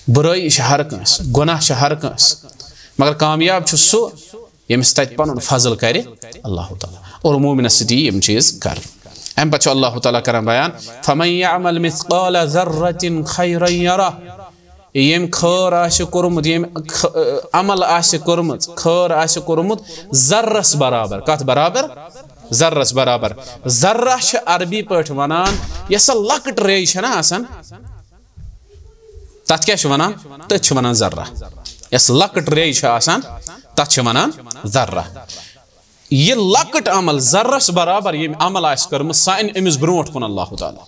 بُرٲیی چھِ ہر کٲنٛسہِ، گۄناہ چھِ ہر کٲنٛسہِ، مگر کامیاب چھُ سُہ، ییٚمِس تَتہِ پَنُن فضل کَرِ اللہ تعالیٰ۔ اور مومنَس سۭتۍ یی یِم چیٖز کَرنہٕ۔ اَمہِ پَتہٕ چھُ اللہ تعالیٰ کَران بیان، "فمن یعمل مثقال ذرة خیرا یرہ"، ییٚمۍ خٲر آسہِ کوٚرمُت، ییٚمۍ خ-، عمل آسہِ کوٚرمُت، خٲر آسہِ کوٚرمُت ذرس برابر۔ کَتھ برابر؟ ذرس برابر۔ ذرہ چھِ عربی پٲٹھۍ وَنان، یۄس سۄ لۄکٕٹ ریٚے چھےٚ نہ آسان، تَتھ کیٛاہ چھِ وَنان؟ تٔتھۍ چھِ وَنان ذرہ۔ یۄس لۄکٕٹ ریٚے چھِ آسان، تَتھ چھِ وَنان ذرہ۔ یہِ لۄکٕٹ عمل، ذرس برابر ییٚمۍ عمل آسہِ کٔرمٕژ، سۄ اَنہِ أمِس برونٛٹھ کُن اللہ تعالیٰ۔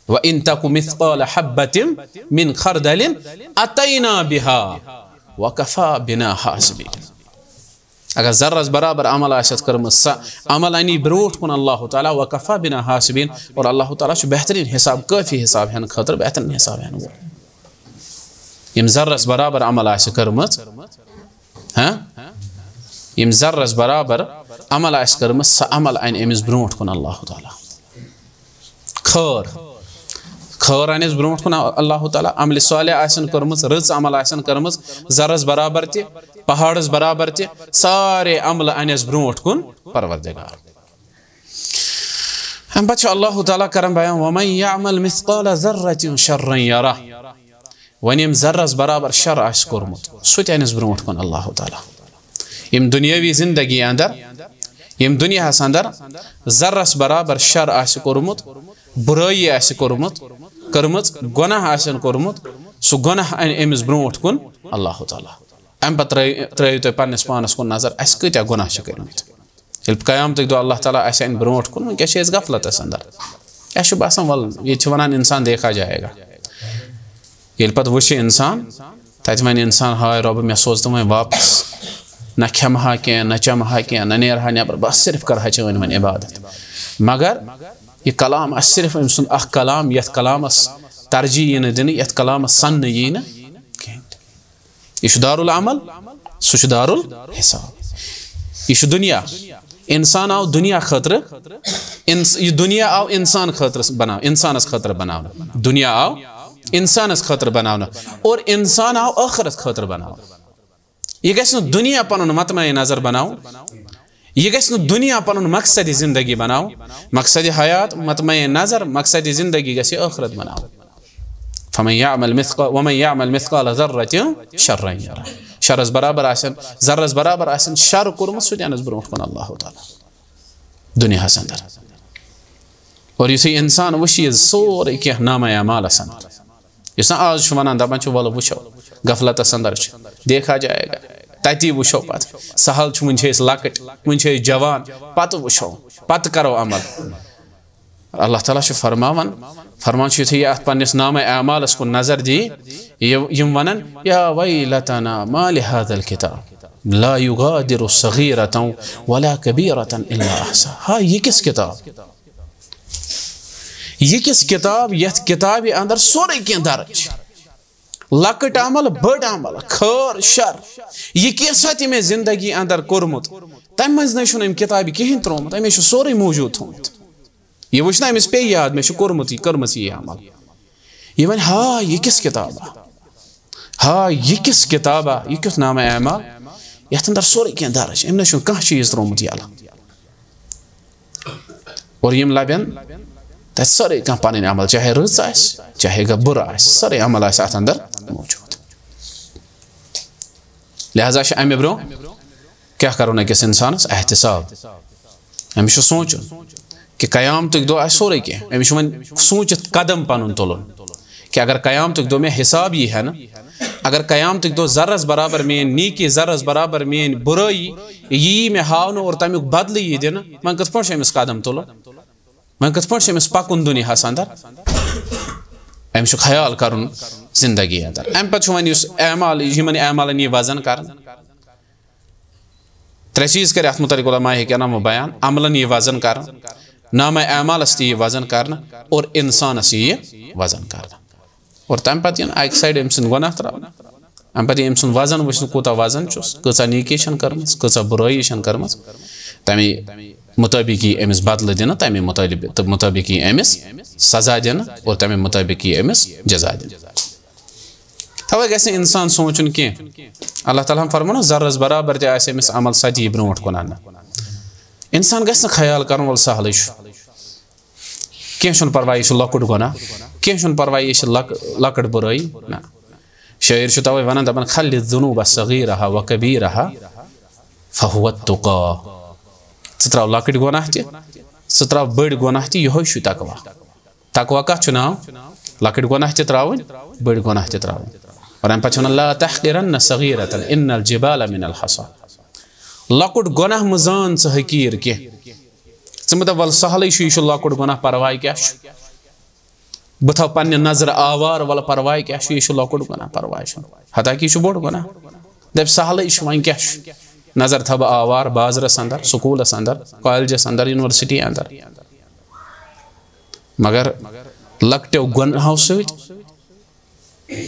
"وَإِن تَكُ مِثْقَالَ حَبَّةٍ مِّن خَرْدَلٍ أَتَيْنَا بِهَا وَكَفَىٰ بِنَا حَاسِبِينَ"۔ اگر ذرس برابر عمل آسٮ۪تھ کٔرمٕژ، سۄ عمل اَنہِ برونٛٹھ کُن اللہ تعالیٰ، "وَكَفَىٰ بِنَا حَاسِبِينَ"، اور اللہ تعالیٰ چھُ بہتریٖن حساب، کٲفی حساب ہٮ۪نہٕ خٲطرٕ، بہتریٖن حساب ہٮ۪نہٕ وول۔ ییٚمۍ ذرس برابر عمل آسہِ کٔرمٕژ، ہاں، ییٚمۍ ذرس برابر عمل آسہِ کٔرمٕژ، سۄ عمل اَنہِ أمِس برونٛٹھ کُن اللہ تعالیٰ۔ خٲر، خٲر اَنٮ۪س برونٛٹھ کُن اللہ تعالیٰ، عملِ صالح آسن کٔرمٕژ، رٕژ عمل آسن کٔرمٕژ، ذرس برابر تہِ، پہاڑس برابر تہِ، سارے عملہٕ اَنٮ۪س برونٛٹھ کُن پروردگار۔ اَمہِ پتہٕ چھُ اللہ تعالیٰ کران بیان، "وَمَن يَعْمَلْ مِثْقَالَ ذَرَّةٍ شَرًّا يَرَهُ"۔ وۄنۍ ییٚمۍ ذرس برابر شر آسہِ کوٚرمُت، سُہ تہِ اَنٮ۪س برونٛٹھ کُن اللہ تعالیٰ۔ ییٚمۍ دُنیٲوی زندگی اندر، ییٚمۍ دُنیاہس اندر ذرس برابر شر آسہِ کوٚرمُت، بُرٲیی آسہِ کوٚرمُت، کٔرمٕژ، گۄناہ آسن کوٚرمُت، سُہ گۄناہ اَنہِ أمِس برونٛٹھ کُن اللہ تعالیٰ۔ اَمہِ پتہٕ ترٲے-، ترٲیِو تُہۍ پننِس پانس کُن نظر، اَسہِ کۭتیٛاہ گۄناہ چھِ کٔرمٕتۍ۔ ییٚلہِ قیامتٕکۍ دۄہ اللہ تعالیٰ اَسہِ اَنہِ برونٛٹھ کُن، وٕنکیٚس چھِ أسۍ غفلتس اندر۔ اَسہِ چھُ باسان، وَلہٕ، ییٚتہِ چھِ وَنان، "اِنسان دیکھا جائے گا۔" ییٚلہِ پَتہٕ وٕچھِ اِنسان، تَتہِ وَنہِ اِنسان، "ہاے رۄبہٕ، مےٚ سوز تہٕ وۄنۍ واپس۔ نہ کھٮ۪مہٕ ہا کینٛہہ، نہ چٮ۪مہٕ ہا کینٛہہ، نہ نیرٕ ہا نٮ۪بر، بس صرف کَرٕ ہا چٲنۍ وۄنۍ عبادت۔" مگر یہِ کلام آسہِ صرف أمۍ سُنٛد اکھ کلام، یَتھ کلامس ترجیح یی نہٕ دِنہٕ، یَتھ کلامس سَننہٕ یی نہٕ کِہیٖنۍ تہِ۔ یہِ چھُ دارالعمل، سُہ چھُ دارالحساب۔ یہِ چھُ دُنیا۔ اِنسان آو دُنیا خٲطرٕ، اِنس-، یہِ دُنیا آو اِنسان خٲطرٕ بناو-، اِنسانَس خٲطرٕ بناونہٕ۔ دُنیا آو اِنسانَس خٲطرٕ بناونہٕ اور اِنسان آو ٲخرت خٲطرٕ بناونہٕ۔ یہِ گژھِ نہٕ دُنیا پنُن مطمع نظر بناوُن۔ یہِ گژھِ نہٕ دُنیا پنُن مقصد زندگی بناوُن۔ مقصد حیات، مطمع نظر، مقصد زندگی گژھِ ٲخرت بناوُن۔ فمن یعمل مثقال، ومن یعمل مثقال ذرة شرا یرہ۔ شرس برابر آسن، ذرس برابر آسن شر کوٚرمُت، سُہ تہِ انس برونٛٹھ کُن اللہ تعالیٰ دُنیاہس اندر۔ اور یُتھُے انسان وٕچھِ یہِ سورُے کینٛہہ نامہ اعمالس اندر، یُس نہ آز چھُ ونان، دپان چھُ، "ولہٕ وٕچھو، غفلتس اندر چھُ، دیکھا جائے گا، تتی وٕچھو پتہٕ، سہل چھُ، وٕنہِ چھِ أسۍ لۄکٕٹۍ، وٕنہِ چھِ أسۍ جوان، پتہٕ وٕچھو، پتہٕ کرو عمل۔" اللہ تعالیٰ چھُ فرماوان، فرمان چھُ یُتھُے یہِ اتھ پننِس نامہ اعمالس کُن نظر دی، یہِ، یِم ونان، "یا ویلتنا ما لہذا الکتاب لا یغادر صغیرة ولا کبیرة الا احصاها۔" ہا، یہِ کِس کتاب؟ یہِ کِس کتاب، یتھ کتابہِ اندر سورُے کینٛہہ درج چھِ؟ لۄکٕٹۍ عمل، بٔڑ عمل، خٲر، شر، یہِ کینٛژھا تہِ مےٚ زندگی اندر کوٚرمُت، تمہِ منٛز نَے چھُنہٕ أمۍ کتابہِ کِہیٖنۍ ترٛوومُت، أمۍ چھُ سورُے موجود تھوٚومُت۔ یہِ وٕچھ نہ أمِس پیٚیہِ یاد، مےٚ چھُ کوٚرمُت یہِ، کٔرمٕژ یہِ عمل۔ یہِ وَنہِ، ہا، یہِ کِس کتابہ؟ ہا، یہِ کِس کتابہ؟ یہِ کیُتھ نامہ اعمال؟ یتھ اندر سورُے کینٛہہ درج، أمۍ نَے چھُنہٕ کانٛہہ چیٖز ترٛوومُت یَلہٕ۔ اور یِم لبن تتہِ سٲرٕے کانٛہہ پنٕنۍ عمل، چاہے رٕژ آسہِ، چاہے گا بُرٕ آسہِ، سٲرٕے عمل آسہِ اتھ اندر موجود۔ لہذا چھُ امہِ برونٛہہ کیٛاہ کرُن أکِس انسانس؟ احتساب۔ أمِس چھُ سونٛچُن کہِ قیامتُک دۄہ آسہِ سورُے کینٛہہ۔ أمِس چھُ وۄنۍ سوٗنٛچِتھ قدم پنُن تُلُن کہِ اگر قیامتُک دۄہ مےٚ حساب یی ہا نہٕ، اگر قیامتُک دۄہ ذرس برابر میٲنۍ نیکی، ذرس برابر میٲنۍ بُرٲیی یی مےٚ ہاونہٕ اور تمیُک بدلہٕ یی دِنہٕ، وۄنۍ کِتھ پٲٹھۍ چھُ أمِس قدم تُلُن؟ وۄنۍ کِتھ پٲٹھۍ چھُ أمِس پَکُن دُنیاہَس اَندَر؟ أمِس چھُ خیال کَرُن زِندگی اَندَر۔ اَمہِ پَتہٕ چھُ وۄنۍ یُس اعمال، یِمَن اعمالَن یہِ وَزَن کَرنہٕ۔ ترٛےٚ چیٖز کَرِ اَتھ مُتعلِق علماء کرامو بیان، عملَن یہِ وَزَن کَرنہٕ، نامہ اعمالَس تہِ یہِ وَزَن کَرنہٕ اور اِنسانَس یہِ وَزَن کَرنہٕ۔ اور تَمہِ پَتہٕ یِن اَکہِ سایڈٕ أمۍ سٕنٛدۍ گۄناہ ترٛاونہٕ۔ اَمہِ پَتہٕ یہِ أمۍ سُنٛد وَزَن وٕچھنہٕ، کوٗتاہ وَزَن چھُس، کۭژاہ نیکی چھَن کٔرمٕژ، کۭژاہ بُرٲیی چھَن کٔرمٕژ، تَمے مُطٲبِق یی أمِس بدلہٕ دِنہٕ، تَمے مُطٲبِق، تہٕ مُطٲبِق یی أمِس سزا دِنہٕ اور تَمے مُطٲبِق یی أمِس جزا دِنہٕ۔ تَوَے گژھِ نہٕ اِنسان سونٛچُن کینٛہہ۔ اللہ تعالیٰ ہَن فرموو نہ، ذرَس برابر تہِ آسہِ أمِس عمل، سۄ تہِ یی برونٛٹھ کُن اَننہٕ۔ اِنسان گژھِ نہٕ خیال کَرُن، وَلہٕ سہلٕے چھُ۔ کینٛہہ چھُنہٕ پَرواے، یہِ چھُ لۄکُٹ گۄناہ۔ کینٛہہ چھُنہٕ پَرواے، یہِ چھِ لۄک-، لۄکٕٹ بُرٲیی۔ نہ۔ شٲعر چھُ تَوَے وَنان، دَپان، "خلِ الذنوب صغیرها وكبيرها فهو التقى۔" ژٕ ترٛاو لۄکٕٹۍ گۄناہ تہِ، ژٕ ترٛاو بٔڑۍ گۄناہ تہِ، یِہوٚے چھُ تقویٰ۔ تقویٰ کَتھ چھُ ناو؟ لۄکٕٹۍ گۄناہ تہِ ترٛاوٕنۍ، بٔڑۍ گۄناہ تہِ ترٛاوٕنۍ۔ اور اَمہِ پَتہٕ چھُ وَنان، "لا تحقرن صغيرة إن الجبال من الحصى۔" لۄکُٹ گۄناہ مہٕ زان ژٕ حقیٖر کینٛہہ۔ ژٕ مہٕ دَپ، "وَلہٕ سہلٕے چھُ، یہِ چھُ لۄکُٹ گۄناہ، پَرواے کیٛاہ چھُ؟ بہٕ تھاوٕ پنٛنہِ نظرٕ آوار، وَلہٕ پَرواے کیٛاہ چھُ، یہِ چھُ لۄکُٹ گۄناہ، پَرواے چھُنہٕ۔" حتیٰ کہِ یہِ چھُ بوٚڑ گۄناہ۔ دَپہِ، "سہلٕے چھُ، وۄنۍ کیٛاہ چھُ؟ نظر تھاوٕ بہٕ آوار، بازرَس اندر، سکوٗلَس اندر، کالجَس اندر، یونیورسٹی اندر۔" مگر لۄکٹیو گۄناہو سۭتۍ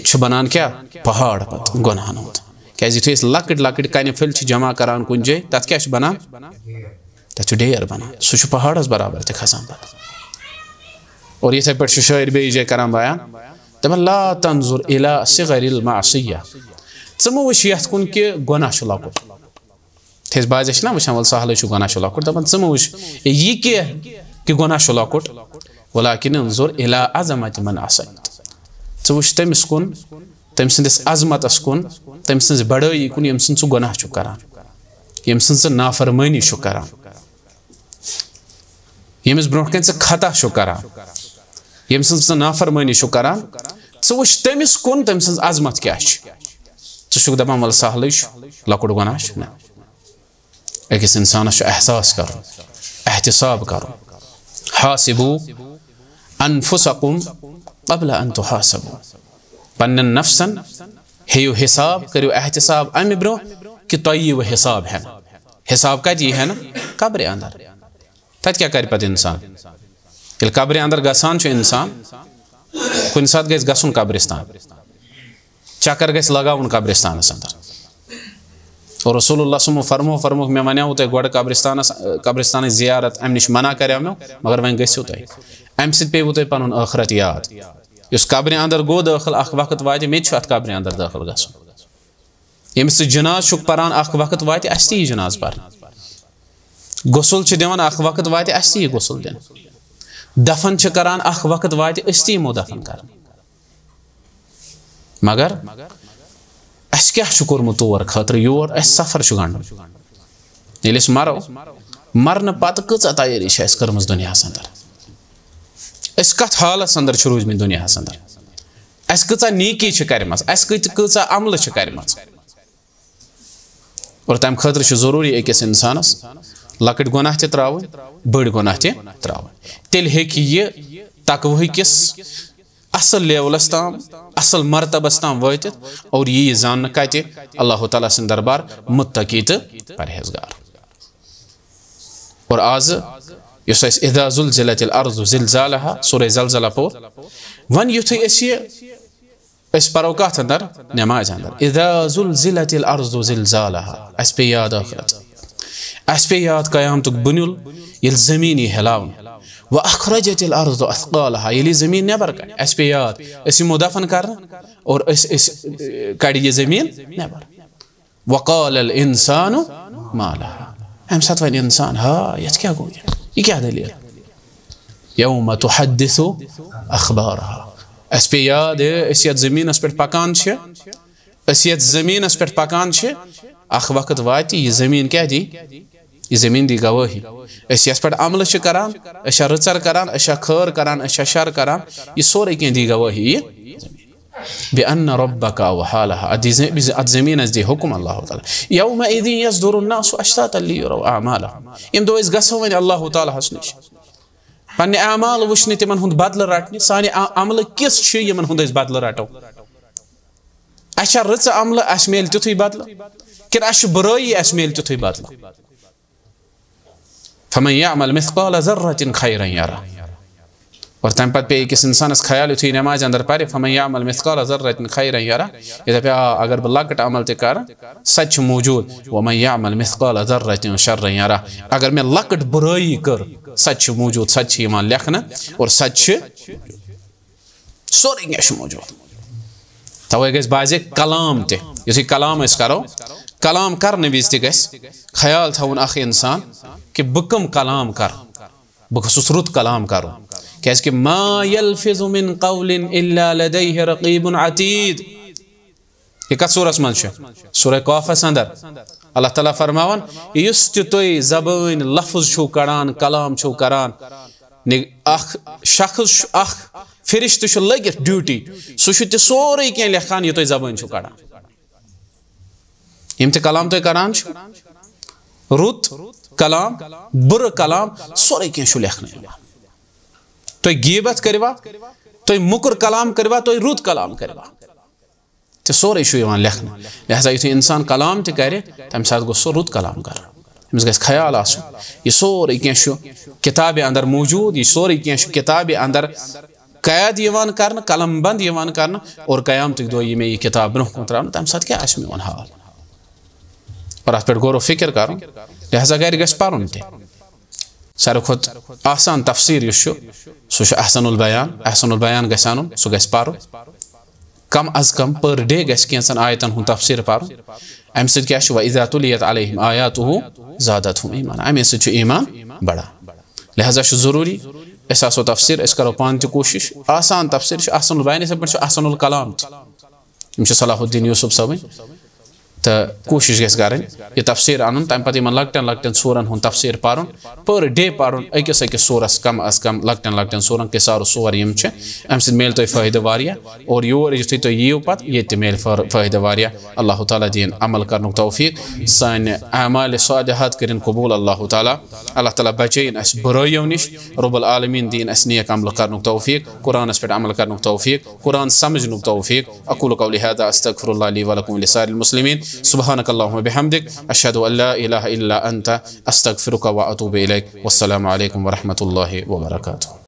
چھُ بنان کیٛاہ؟ پہاڑ پتہٕ گۄناہن ہُنٛد۔ کیٛازِ یُتھُے أسۍ لۄکٕٹۍ لۄکٕٹۍ کنہِ پھٔلۍ چھِ جمع کران کُنہِ جایہِ، تتھ کیٛاہ چھُ بنان؟ تتھ چھُ ڈیر بنان۔ سُہ چھُ پہاڑس برابر تہِ کھسان پتہٕ۔ اور یِتھے پٲٹھۍ چھُ شٲعر بیٚیِس جایہِ کران بیان، دپان، "لا تنظر الی صغر المعصیہ۔" ژٕ مہٕ وٕچھ یتھ کُن کہِ گۄناہ چھُ لۄکُٹ۔ تھٔز بازِ چھِنہ وٕچھان، وَلہٕ سہلٕے چھُ، گۄناہ چھُ لۄکُٹ، دَپان، "ژٕ مہٕ وٕچھ یہِ کینٛہہ کہِ گۄناہ چھُ لۄکُٹ، ولکن انظر الی عظمت من عصیت۔" ژٕ وٕچھ تٔمِس کُن، تٔمۍ سٕنٛدِس عظمتس کُن، تٔمۍ سٕنٛز بڑٲیی کُن، ییٚمہِ سٕنٛز ژٕ گۄناہ چھُکھ کران، ییٚمہِ سٕنٛز ژٕ نافرمٲنی چھُکھ کران، ییٚمِس برونٛٹھ کنہِ ژٕ خطا چھُکھ کران، ییٚمہِ سٕنٛز ژٕ نافرمٲنی چھُکھ کران، ژٕ وٕچھ تٔمِس کُن، تٔمۍ سٕنٛز عظمت کیٛاہ چھِ۔ ژٕ چھُکھ دَپان، "وَلہٕ سہلٕے چھُ، لۄکُٹ گۄناہ چھُ۔" نہ۔ أکِس اِنسانَس چھُ احساس کَرُن، احتساب کَرُن۔ "حاسبوا انفسکم قبل ان تحاسبوا۔" پننٮ۪ن نفسن ہیٚیِو حساب، کٔرِو احتساب اَمہِ برونٛہہ کہِ تۄہہِ ییٖوٕ حساب ہٮ۪نہٕ۔ حساب کَتہِ یی ہٮ۪نہٕ؟ قبرِ اندر۔ تَتہِ کیٛاہ کَرِ پَتہٕ اِنسان؟ ییٚلہِ قبرِ اندر گژھان چھُ اِنسان، کُنہِ ساتہٕ گژھِ گژھُن قبرستان۔ چکر گژھِ لگاوُن قبرستانس اندر۔ اور رسول اللہ صلی اللہ علیہ وسلم فرمو، فرمووُکھ، "مےٚ ونیاوُ تۄہہِ گۄڈٕ قبرستانس، قبرستانٕچ زیارت، امہِ نِش منع کریاو مےٚ، مگر وۄنۍ گٔژھِو تُہۍ۔ امہِ سۭتۍ پیٚیِوُ تۄہہِ پنُن ٲخرت یاد۔ یُس قبرِ اندر گوٚو دٲخل، اکھ وقت واتہِ، مےٚ تہِ چھُ اتھ قبرِ اندر دٲخل گژھُن۔" ییٚمِس ژٕ جناز چھُکھ پران، اکھ وقت واتہِ اَسہِ تہِ یہِ جناز پرنہٕ۔ غسل چھِ دِوان، اکھ وقت واتہِ اَسہِ تہِ یہِ غسل دِنہٕ۔ دفن چھِ کران، اکھ وقت واتہِ أسۍ تہِ یِمو دفن کرنہٕ۔ مگر اَسہِ کیٛاہ چھُ کوٚرمُت تور خٲطرٕ یور؟ اَسہِ سفر چھُ گنٛڈُن۔ ییٚلہِ أسۍ مرو، مرنہٕ پتہٕ کۭژاہ تیٲری چھِ اَسہِ کٔرمٕژ دُنیاہَس اندر؟ أسۍ کتھ حالس اندر چھِ روٗدۍمٕتۍ دُنیاہَس اندر؟ اَسہِ کۭژاہ نیکی چھِ کرِمژ؟ اَسہِ کۭژ-، کۭژاہ عملہٕ چھِ کرِمژ؟ اور تَمہِ خٲطرٕ چھُ ضروٗری أکِس اِنسانَس لۄکٕٹۍ گۄناہ تہِ ترٛاوٕنۍ، بٔڑۍ گۄناہ تہِ ترٛاوٕنۍ۔ تیٚلہِ ہیٚکہِ یہِ تقوہٕ کِس اَصٕل لیولَس تام، اَصٕل مرتبَس تام وٲتِتھ اور یہِ یہِ زاننہٕ کَتہِ؟ اللہ تعالیٰ سٕنٛدِ دربار مُتقی تہٕ پرہیزگار۔ اور آزٕ یُس اَسہِ اذا زلزلت الارض زلزالہا، سورہ زلزلہ پوٚر، وۄنۍ یُتھُے أسۍ یہِ أسۍ پرو کتھ اندر؟ نمازِ اندر۔ اذا زلزلت الارض زلزالہا، اسہِ پیٚیہِ یاد ٲخرت، اسہِ پیٚیہِ یاد قیامتُک بُنیُل، ییٚلہِ زٔمیٖن یی ہلاونہٕ۔ واخرجت الارض اثقالہا، ییٚلہِ یہِ زٔمیٖن نٮ۪بر کڑِ، اسہِ پیٚیہِ یاد، أسۍ یِمو دفن کرنہٕ اور أسۍ أسۍ کڑِ یہِ زٔمیٖن نٮ۪بر۔ وقال الانسان ما لها، امہِ ساتہٕ ونہِ انسان، ہا، یتھ کیٛاہ گوٚو؟ یہِ یہِ کیٛاہ دٔلیٖل؟ یوم تحدث اخبارہا۔ اسہِ پیٚیہِ یاد، ہے، أسۍ یتھ زٔمیٖنس پٮ۪ٹھ پکان چھِ، أسۍ یتھ زٔمیٖنس پٮ۪ٹھ پکان چھِ، اکھ وقت واتہِ، یہِ زٔمیٖن کیٛاہ دی؟ یہِ زٔمیٖن دی گوٲہی۔ أسۍ یتھ پٮ۪ٹھ عملہٕ چھِ کران، أسۍ چھا رٕژر کران، أسۍ چھا خٲر کران، أسۍ چھا شر کران، یہِ سورُے کینٛہہ دی گوٲہی۔ یہِ بِأَنَّ رَبَّكَ أَوْحَىٰ لَهَا۔ اتھ دی زِ-، اتھ زٔمیٖنس دی حُکم اللہ تعالیٰ۔ يَوْمَئِذٍ يَصْدُرُ النَّاسُ أَشْتَاتًا لِيُرَوْا أَعْمَالَهُمْ۔ ییٚمہِ دۄہ أسۍ گژھو وۄنۍ اللہ تعالیٰ ہس نِش پننہِ اعمال وٕچھنہِ، تِمن ہُنٛد بدلہٕ رٹنہِ، سانہِ ع-، عملہٕ کِژھ چھِ، یِمن ہُنٛد أسۍ بدلہٕ رٹو۔ اسہِ چھا رٕژٕ عملہٕ، اسہِ میلہِ تیُتھُے بدلہٕ، کِنہٕ اسہِ چھُ بُرٲیی، اسہِ میلہِ تیُتھُے بدلہٕ؟ فَمَنْ يَعْمَلْ مِثْقَالَ ذَرَّةٍ خَيْرًا يَرَهُ۔ اور تَمہِ پَتہٕ پیٚیہِ أکِس اِنسانَس خیال، یُتھُے یہِ نٮ۪مازِ اَندَر پَرِ، فَمَن یَعْمَل مِثْقَالَ ذَرَّةٍ خَيْرًا يَرَهُ، یہِ دَپہِ، آ، اگر بہٕ لۄکٕٹ عمل تہِ کَرٕ، سۄ تہِ چھِ موٗجوٗد، وَمَن یَعْمَل مِثْقَالَ ذَرَّةٍ شَرًّا يَرَهُ، اگر مےٚ لۄکٕٹ بُرٲیی کٔر، سۄ تہِ چھِ موٗجوٗد، سۄ تہِ چھِ یِوان لیکھنہٕ، اور سۄ تہِ چھِ سورُے کینٛہہ چھُ موٗجوٗد۔ توے گژھِ باسہِ کلام تہِ۔ یُتھُے کلام أسۍ کرو، کلام کرنہٕ وِزِ تہِ گژھِ خیال تھاوُن اکھ انسان کہِ بہٕ کٕم کلام کرٕ، بہٕ گوٚژھُس رُت کلام کرُن۔ کیازِ کہِ ما یلفظ من قول الا لدیہ رقیب عتید۔ یہِ کتھ سورس منٛز چھُ؟ سورہ قافس اندر۔ اللہ تعالیٰ فرماوان، یُس تہِ تُہۍ زبٲنۍ لفظ چھِو کڑان، کلام چھِو کران، نہ، اکھ شخص چھُ، اکھ فرشتہٕ چھُ لٔگِتھ ڈیوٹی، سُہ چھُ تہِ سورُے کینٛہہ لیکھان، یہِ تُہۍ زبٲنۍ چھِو کڑان۔ یِم تہِ کلام تُہۍ کڑان چھِو، رُت کلام، بُرٕ کلام، سورُے کینٛہہ چھُ لیکھنہٕ یِوان۔ تُہۍ غیبت کٔرِوا، تُہۍ موٚکُر کلام کٔرِوا، تُہۍ رُت کلام کٔرِوا۔ تہِ سورُے چھُ یِوان لیکھنہٕ۔ لہذا یُتھُے اِنسان کلام تہِ کَرِ، تَمہِ ساتہٕ گوٚژھ سُہ رُت کلام کَرُن۔ أمِس گژھِ خیال آسُن، یہِ سورُے کینٛہہ چھُ کِتابہِ اندر موٗجوٗد، یہِ سورُے کینٛہہ چھُ کِتابہِ اندر قید یِوان کرنہٕ، قلم بند یِوان کرنہٕ، اور قیامتٕکۍ دۄہ یہِ مےٚ یہِ کِتاب برٛونٛہہ کُن ترٛاونہٕ، تَمہِ ساتہٕ کیٛاہ آسہِ میون حال؟ اور اَتھ پٮ۪ٹھ غور و فکر کرُن، لہذا گرِ گژھِ پَرُن تہِ۔ ساروی کھۄتہٕ آسان تفسیٖر یُس چھُ، سُہ چھُ احسن البیان۔ احسن البیان گژھِ اَنُن، سُہ گژھِ پَرُن۔ کم از کم per day گژھِ کینٛژن آیتن ہُنٛد تفسیٖر پَرُن۔ اَمہِ سۭتۍ کیٛاہ چھُ؟ وَإِذَا تُلِيَتْ عَلَيْهِمْ آيَاتُهُ زَادَتْهُمْ إِيمَانًا۔ اَمے سۭتۍ چھُ ایٖمان بڑان۔ لہذا چھُ ضروٗری أسۍ آسو تفسیٖر، أسۍ کرو پانہٕ تہِ کوٗشِش۔ آسان تفسیٖر چھُ احسن البیان، یِتھَے پٲٹھۍ چھُ احسن الکلام تہِ۔ یِم چھِ صلاح الدین یوسف صٲبٕنۍ۔ تہٕ کوٗشِش گژھِ کَرٕنۍ یہِ تفسیٖر اَنُن، تَمہِ پَتہٕ یِمَن لۄکٹٮ۪ن لۄکٹٮ۪ن سوٗرَن ہُنٛد تفسیٖر پَرُن، per day پَرُن، أکِس أکِس سوٗرَس کم از کم لۄکٹٮ۪ن لۄکٹٮ۪ن سوٗرَن، قصار و سور یِم چھِ، اَمہِ سۭتۍ میلہِ تۄہہِ فٲیدٕ واریاہ۔ اور یور یُتھُے تُہۍ یِیِو پَتہٕ، ییٚتہِ تہِ میلہِ فٲ-، فٲیدٕ واریاہ۔ اللہ تعالیٰ دِیِن عمل کَرنُک توفیٖق، سانہِ اعمالِ صالحات کٔرِن قبوٗل اللہ تعالیٰ۔ اللہ تعالیٰ بچٲیِن اَسہِ بُرٲیو نِش، رب العالمین دِیِن اَسہِ نیک عمل کَرنُک توفیٖق، قرآنَس پٮ۪ٹھ عمل کَرنُک توفیٖق، قرآن سمجھنُک توفیٖق۔ أقول قولي هذا أستغفر الله لي ولكم ولسائر المسلمين۔ سبحانك اللهم وبحمدك، أشهد أن لا إله إلا أنت، أستغفرك وأتوب إليك۔ والسلام عليكم ورحمة الله وبركاته۔